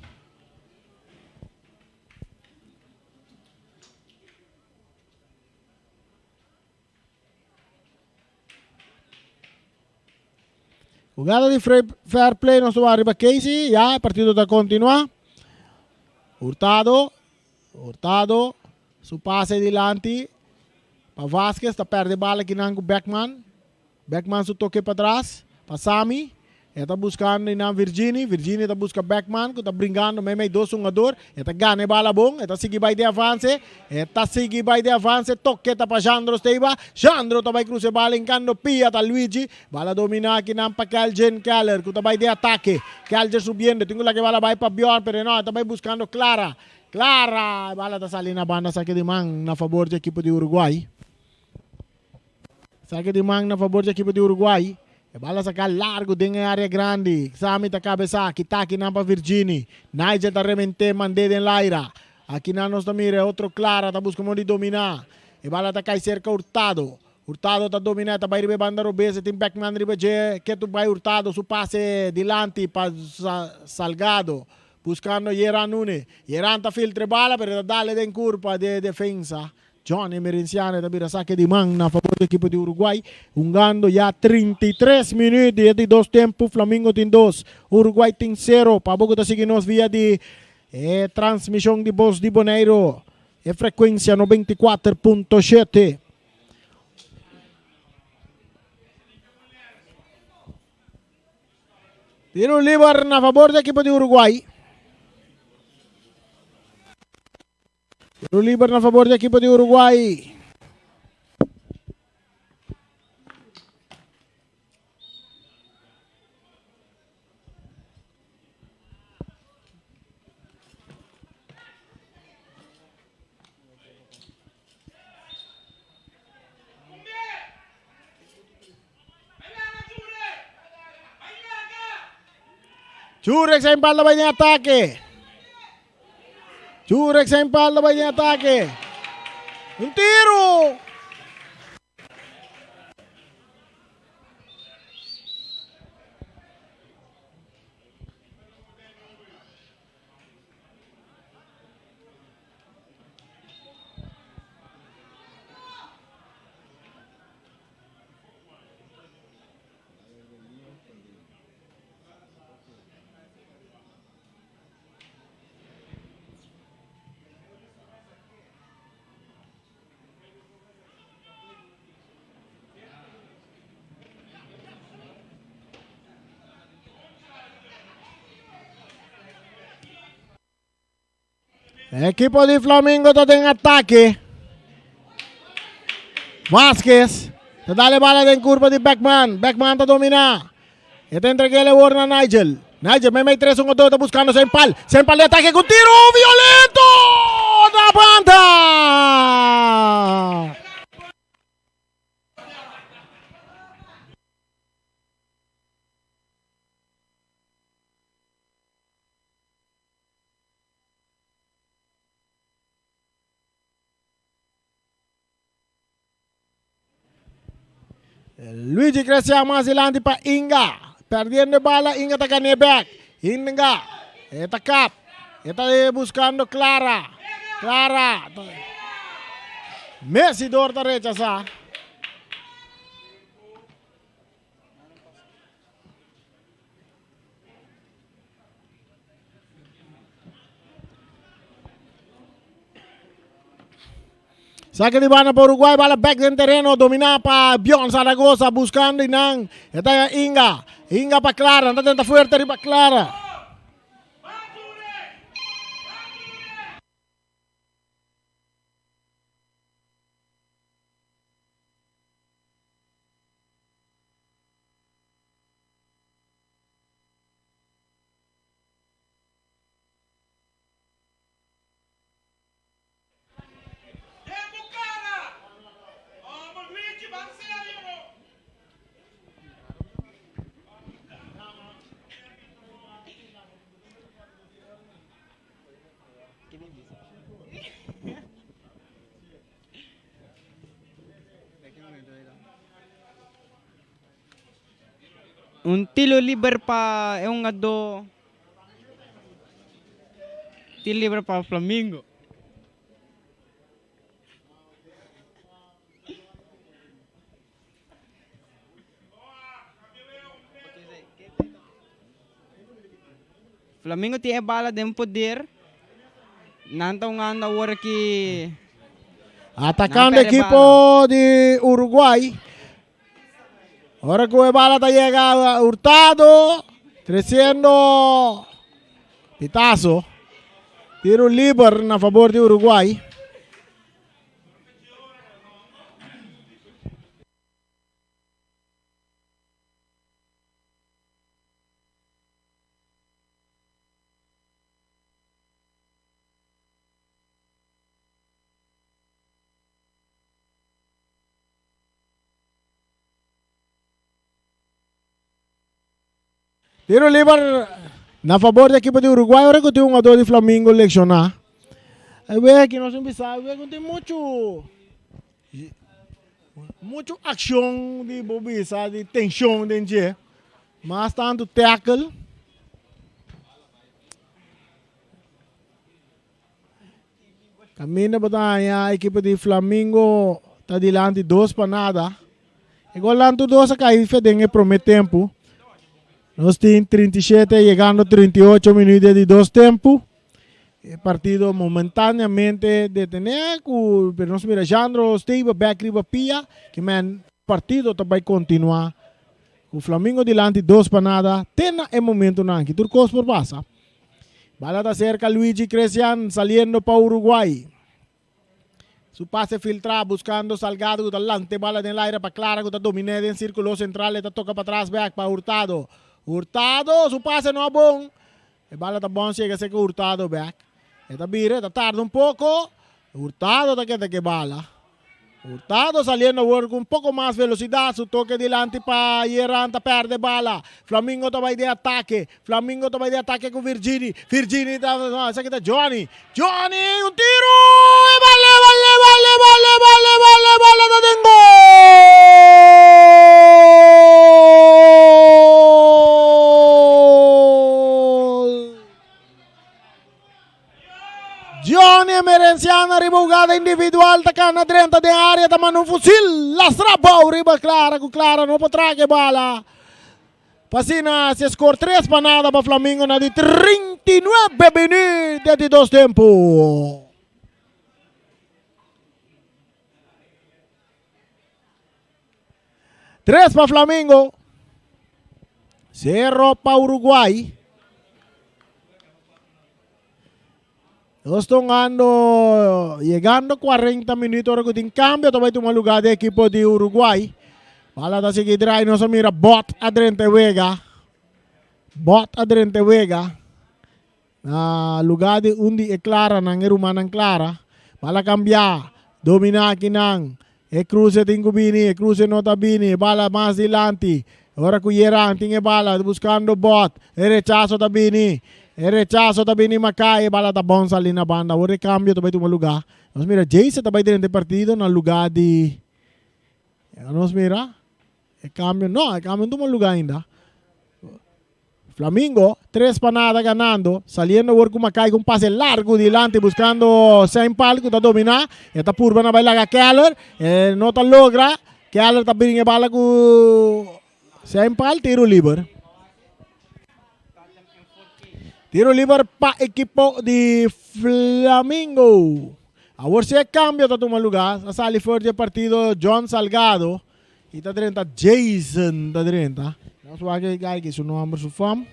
Hugada di fair play nos ta wak riba Casey. Ya e partido ta kontinuá. Hurtado. Hurtado su pase dilanti pa Vasquez ta perde bala kinan ku Beckman. Beckman su toke patras pa Sami. E ta buskando einan Virgini. Virgini ta buska Beckman ku ta bringando meimei dos hungador. E ta gana e bala bon. E ta sigui bai den avanse. E ta sigui bai den avanse. Toke ta pa Jandro Steiba. Jandro ta bai krusa e bala hinkando pia ta Luigi. Bala domina akinan pa Keljen Keller ku ta bai den atake. Keljer subiendo. Tin ku laga e bala bai pa Bjorn pero e no. E ta bai buskando Clara. Clara! E bala ta sali na banda sake di man na fabor di ekipo di Uruguay. Sake di man na fabor di ekipo di Uruguay. E bala saka largu den e area grandi. Sami ta kabesá, kita akinan pa Virgini. Nigel ta rement'é mand'é den laira. Akinan nos ta mira e otro Clara ta buska modo di dominá. E bala ta kai serka Hurtado. Hurtado ta dominá, e ta bai riba e banda robes, e tin Beckman riba dje. Ketu bai Hurtado su pase dilanti pa Salgado. Buscando Yeran Nune. Yeran ta filtra e bala pero e ta dale den curpa di e defensa. John Emerenciano e ta bira sake di man na favor di ekipo di Uruguay. Hungando ya 33 minuut di e di dos tempo. Flamingo tin dos, Uruguay tin sero. Pa bo cu ta sigui nos via di e transmision di Bos di Boneiro. E frecuencia 94.7. Tiro liber na fabor di ekipo di Uruguay. Tiro liber na fabor di ekipo di Uruguay. Jurek sa impalda bai den atake. Jurek sa impalda bai den atake. Un tiro! Equipo di Flamingo ta den atake. Vasquez ta dale bala den curva di Beckman. Beckman ta domina. E ta entreg'é awor na Nigel. Nigel meimei 3 1 2 ta buscando Sempal. Sempal di atake cu tiro violento na banda. Luigi Gracia mas dilanti pa Inga. Perdiendo e bala, Inga ta gané back. Inga, e ta kap. E ta buscando Clara. Clara. Messi door ta rechasa. Saque di banda pa Uruguay, bala back den terreno, domina pa Bjorn Zaragoza, buscando inan. Eta Inga, Inga pa Clara, anda tenta fuerte riba Clara.
Un tiro liber pa e hungadó. Tiro liber pa Flamingo. Flamingo tin e bala den poder. Nan ta hungando awor aki.
Atacando equipo di Uruguay. Ora cu e bala ta yega Hurtado. Treciendo pitazo. Tiro liber na favor di Uruguay. Tiro liber na favor di ekipo di Uruguay ora ku tin un jugador di Flamingo lesioná. E wega aki nos a bisa e wega no tin muchu muchu akshon di bo bisa di tenshon den dje. Mas tantu tackle. Kaminda bo ta haña ekipo di Flamingo ta dilanti dos pa nada. E golnan tur dos a kai fe den e prome tempu. Nos tin 37 yegando 38 minuut di dos tempu. E partido momentaneamente detene ku pero nos mira Jandro Steve bek riba pia ki men partido ta bai kontinua ku Flamingo dilanti dos pa nada te na e momentunan aki tur kos por pasa. Bala ta cerca Luigi Cresian saliendo pa Uruguay. Su pase filtra buscando Salgado cu ta lante bala den laira pa Clara cu ta domine den circulo central e ta toca patras bek pa Hurtado. Hurtado su pase no a bon. E bala ta bon si yega cerca Hurtado bek. E ta bira e ta tarda un poco. Hurtado ta keda ke bala. Hurtado saliendo awor cu un poco mas velocidad, su toke dilanti pa Yeran ta perde bala. Flamingo ta bay den atake, Flamingo ta bay den atake cu Virgini, Virgini ta, no, esaki ta Johnny, Johnny un tiro! E bala, e bala, e bala, e bala, e bala, e bala, e bala ta den gol! Johnny Emerenciano riba hugada individual ta cana drenta den area ta manda un fusil lastra abao riba Clara cu Clara no por traga e bala. Pa asina si score 3 pa nada pa Flamingo na di 39 minuut den di dos tempo. Tres pa Flamingo, sero pa Uruguay. Nos ta hungando yegando 40 minuut ora ku tin kambio ta bai tuma lugar di ekipo di Uruguay. Bala ta sigui drai nos a mira Bot a drenta e wega. Bot a drenta e wega. Na lugar di un di e Claranan, e rumannan Clara, bala cambia, domina akinan, e cruce tin cu bini, e cruce no ta bini, e bala mas dilanti, ora cu Yeran tin e bala buscando Bot, e rechazo ta bini, e rechazo ta bini Mackay, e bala ta bon sali na banda, awor e cambio ta bay tuma lugar, nos mira Jason ta bay drenta e partido na lugar di, nos mira, e cambio, no, e cambio no tuma lugar ainda. Flamingo, tres pa nada ganando, saliendo awor cu Mackay cu un pase largo dilanti buscando Seinpal cu ta domina, e ta purba na bay laga Keller, e no ta logra, Keller ta bringa e bala cu Seinpal, tiro liber. Tiro liber pa ekipo di Flamingo. Awor si e cambio ta tuma lugar, a sali for di e partido John Salgado. Y ta drenta Jason ta drenta. Nos wak e guy ki su nomber su fam.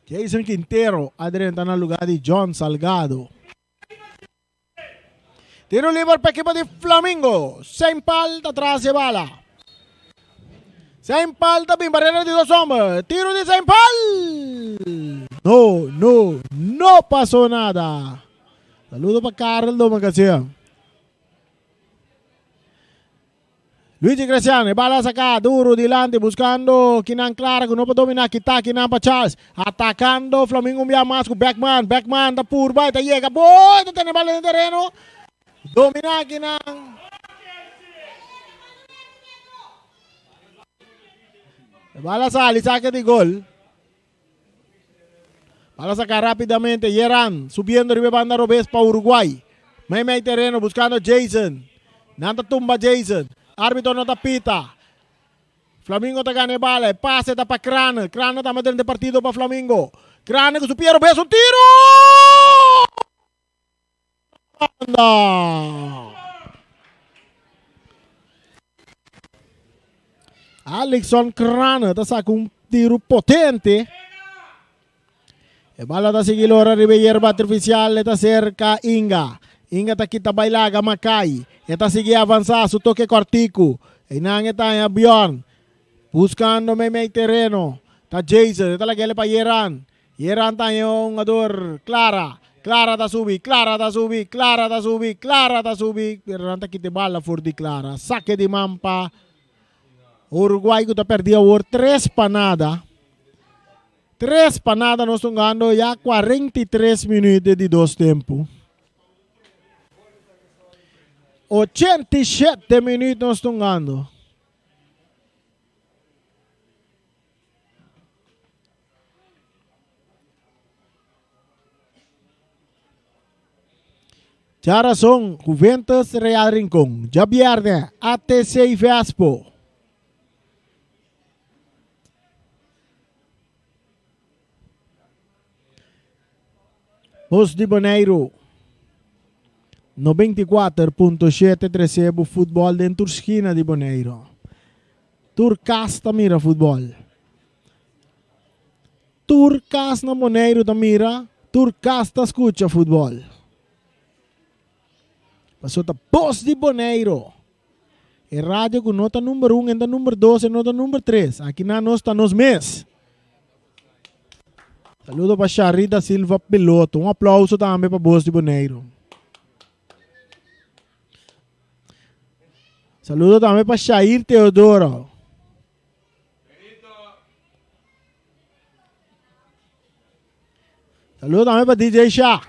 Jason Quintero a drenta na lugar di John Salgado. Tiro liber pa ekipo di Flamingo. Sempal ta tras e bala. Sempal ta bin barrera di dos homber. Tiro di Sempal. No, no, no pasó nada. Saludo pa Karel Domacasia. Luigi Graciano, e bala saca duro dilanti buscando kinan Clara cu no por domina kita kinan pa Charles. Atacando Flamingo un bia mas cu Beckman. Beckman ta purba y ta yega. Boy ta tene bala den tereno. Domina kinan. E bala sali saque di gol. Bala saca rapidamente Yeran subiendo riba e banda robes pa Uruguay. Mei mei tereno buscando Jason. Nan ta tumba Jason. Arbitro no ta pita. Flamingo ta gana e bala. E pase ta pa Crane. Crane tambe drenta e partido pa Flamingo. Crane cu su pie robes un tiro! Banda! Alexon Crane ta saca un tiro potente. E bala ta sigui lora riba e yerba artificial. E ta cerca Inga. Inga ta kita bailaga Makai. E ta sigui avansa su toque cortico. Einan e ta haña Bjorn. Buscando meimei tereno. Ta Jason. E ta laga ele pa Yeran. Yeran ta haña un hungador Clara. Clara ta subi, Clara ta subi, Clara ta subi, Clara ta subi. Pero nan ta kita e bala for di Clara. Sake di man pa Uruguay ku ta perdi awor tres pa nada. Tres pa nada nos ta hungando ya 43 minuut di dos tempu. 87 minuut nos ta hungando. Djarason, Juventus Real Rincon. Djabièrnè, ATC Vespo. Bos di Boneiru, 94.7 trese bo futbòl den tur skina di Boneiru. Tur kas ta mira futbòl. Tur kas na Boneiru ta mira, tur kas ta skucha futbòl. Pasobra ta Bos di Boneiru. E radio ku no ta number un, e no ta number dos, e no ta number tres. Akinan nos ta nos mes. Saludo pa Sharita Silva Piloto. Un aplauso tambe pa Bos di Boneiru. Saludo tambe pa Shair Teodoro. Saludo tambe pa DJ Sha.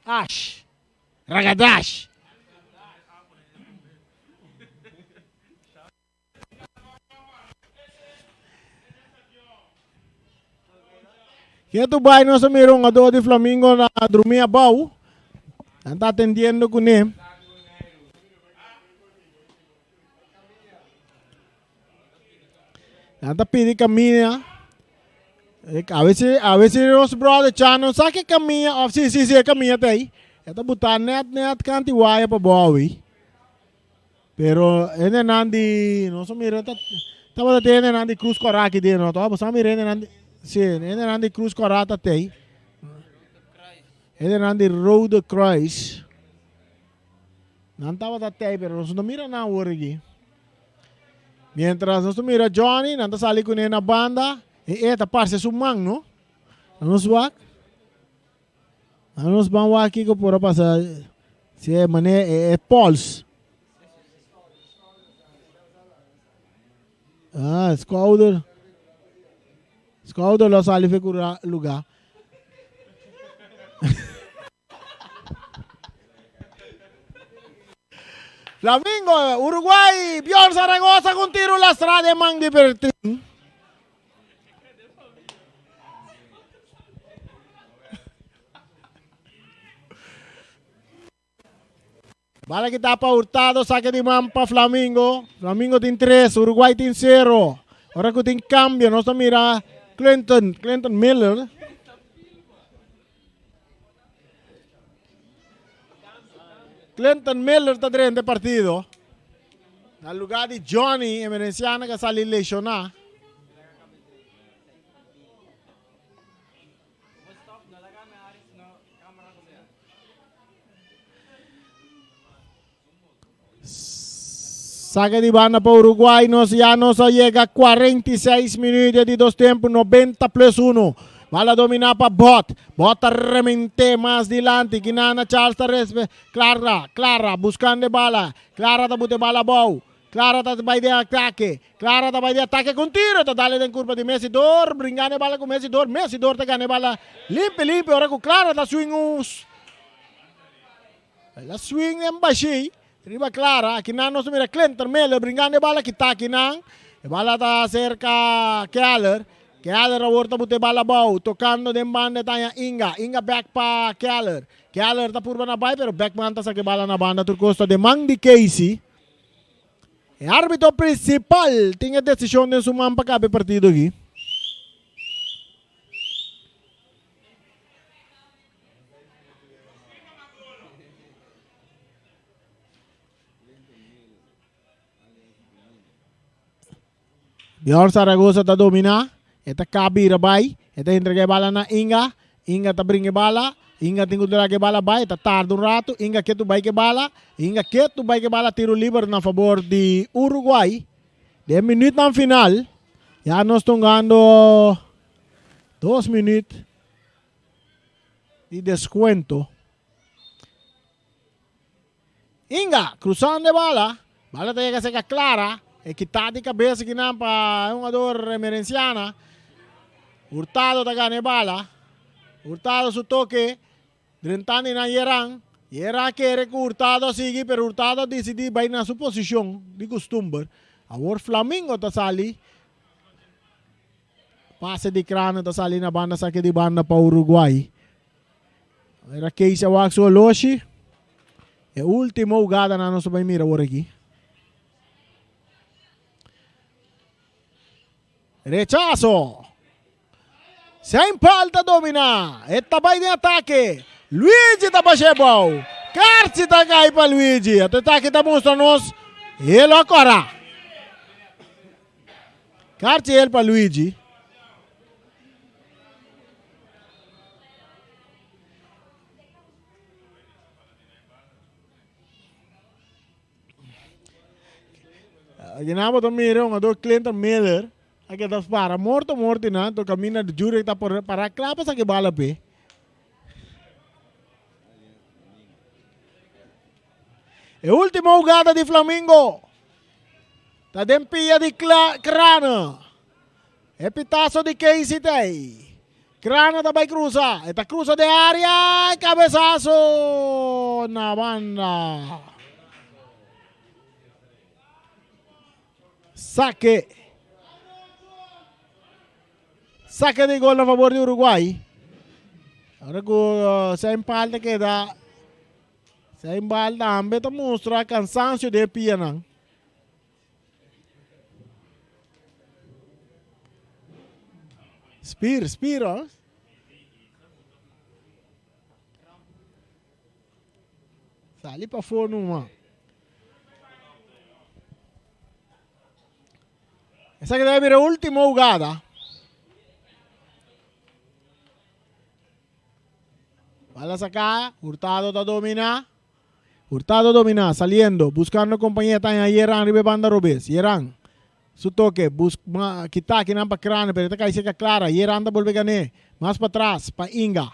Ash. Ragadash. Ketu bai nos a mira un jugador di Flamingo na drumi abou. Nan ta atendiendo kuné. Nan ta pidi camina. A ver si, a ver si nos brother Chano sa ke camina. Of si, si, si, e camina ta ahí. E ta buta net, net kanti waya pa bou ahí. Pero hendenan di, nos a mira ta, tabata tin hendenan di Cruz Cora aki den, no? Bo sa mira hendenan di, si, hendenan di Cruz Cora ta tei. Hendenan di Rode Kruis. Nan tabata tei, pero nos no mira nan awor aki. Mientras nos ta mira Johnny, nan ta sali kuné na banda, e e ta parse su man, no? Nos wak. Nos ban wak kiko por a pasa si e mane e e pols. Ah, schouder. Schouder lo sali fe cura lugar. Flamingo, Uruguay, Bjorn Zaragoza con tiro lastra de man di Bertin. Bala kita pa Hurtado, saque di man pa Flamingo. Flamingo tin 3, Uruguay tin 0. Ora ku tin cambio, nos ta mira Clinton, Clinton Miller. Clinton Miller ta drenta e partido. Na lugar di Johnny Emerenciano que sali lesioná. Saque di banda pa Uruguay. Nos ya nos a yega 46 minuut di dos tempo. 90 plus 1. Bala domina pa Bot. Bot ta remente mas dilanti. Kinana Charles ta respe. Clara, Clara buscando bala. Clara ta bute bala abou. Clara ta bai den atake. Clara ta bai den atake ku un tiro. Ta dale den kurpa di Messi Dor. Bringando e bala ku Messi Dor. Messi Dor ta gana e bala limpi limpi ora ku Clara ta swing un El a swing den bashí riba Clara. Akinan nos ta mira Clinton Miller bringando e bala kita akinan. E bala ta serka Keller. Keller awor ta buta e bala abou. Tokando den banda e ta haña Inga. Inga bek pa Keller. Keller ta purba na bai pero Beckman ta saka e bala na banda. Tur kos ta den man di Casey. E arbitro principal tin e desishon den su man pa kaba e partido aki. Bjorn Zaragoza ta domina, e ta kabira bai, e ta entrega e bala na Inga, Inga ta bringa e bala, Inga tin ku draga e bala bai, e ta tarda un ratu, Inga ketu bai ku e bala, Inga ketu bai ku e bala, tiro liber na fabor di Uruguay. Den minütnan final, ya nos ta hungando dos minüt di deskuento. Inga cruzando e bala, bala ta yega cerca Clara, e kita di cabeza kinan pa e hungador Emerenciana. Hurtado ta gana e bala, Hurtado su toke, drentando nan Yeran, Yeran a kere cu Hurtado a sigui pero Hurtado a dicidi bay na su posicion di custumber. Awor Flamingo ta sali, pase di Crano ta sali na banda sake di banda pa Uruguay. Era Keisha wak su oloshi. E ultimo hugada nan nos ta bai mira awor aki. Rechazo. Saint Paul ta domina. E ta bai den atake. Luigi ta basha e bou. Karchi ta kai pa Luigi. Ato atake ta mustra nos e lo a kora. Karchi el pa Luigi. Gina bo ta mira un ador Clinton Miller a keda para morto morto nan to camina de Jurek ta por para kla pa saki bala pe. E ultimo jugada di Flamingo ta den pia di Crana. E pitazo di Casey ta ei. Crana ta bai cruza. E ta cruza den area. Cabezazo na banda. Saque. Saque di gol na favor di Uruguay. Ahora cu uh, Saint Paul ta keda. Saint Paul tambe ta mustra cansancio den pianan. Spier, spier hoor. Sali pa for numa. Esa que debe mira última jugada. Bala saca, Hurtado ta domina. Hurtado domina, saliendo, buscando compañía ta haña Yeran riba e banda robes. Yeran, su toke, bus kita akinan pa Crane, pero e ta kai cerca Clara. Yeran ta bolbe gané. Mas patras, pa Inga.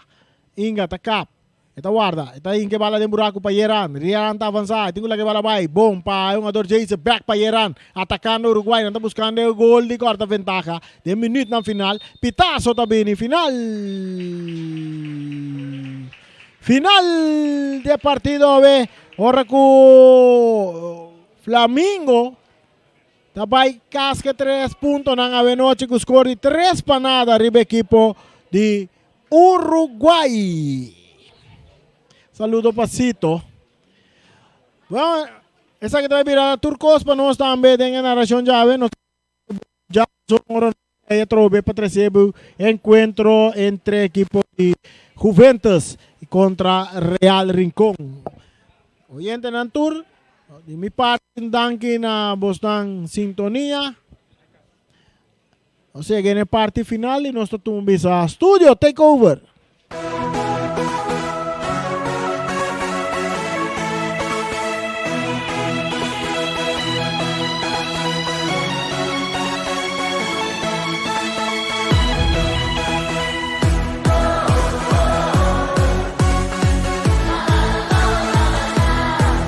Inga ta kap. E ta warda. E ta hinka e bala den buraku pa Yeran. Yeran ta avansa. E tin ku laga e bala bai. Bon pa e hungador Jason. Bek pa Yeran. Atakando Uruguay. Nan ta buskando e gol di kòrta ventaha. Den minütnan final. Pitazo ta bini. Final! Final di e partido awe ora ku Flamingo ta bai kas ke tres puntonan awe nochi ku skor di tres pa nada riba ekipo di Uruguay. Saludo pa Sito. Bueno, esaki ta bai bira tur kos pa nos tambe den e narashon djawe. Nos Djason ora atrobe pa trece bo encuentro entre equipo di Juventus contra Real Rincon. Oyentenan tur, di mi parti un danki na bosnan sintonia. Nos yega na e parti final y nos ta tuma bisa studio take over.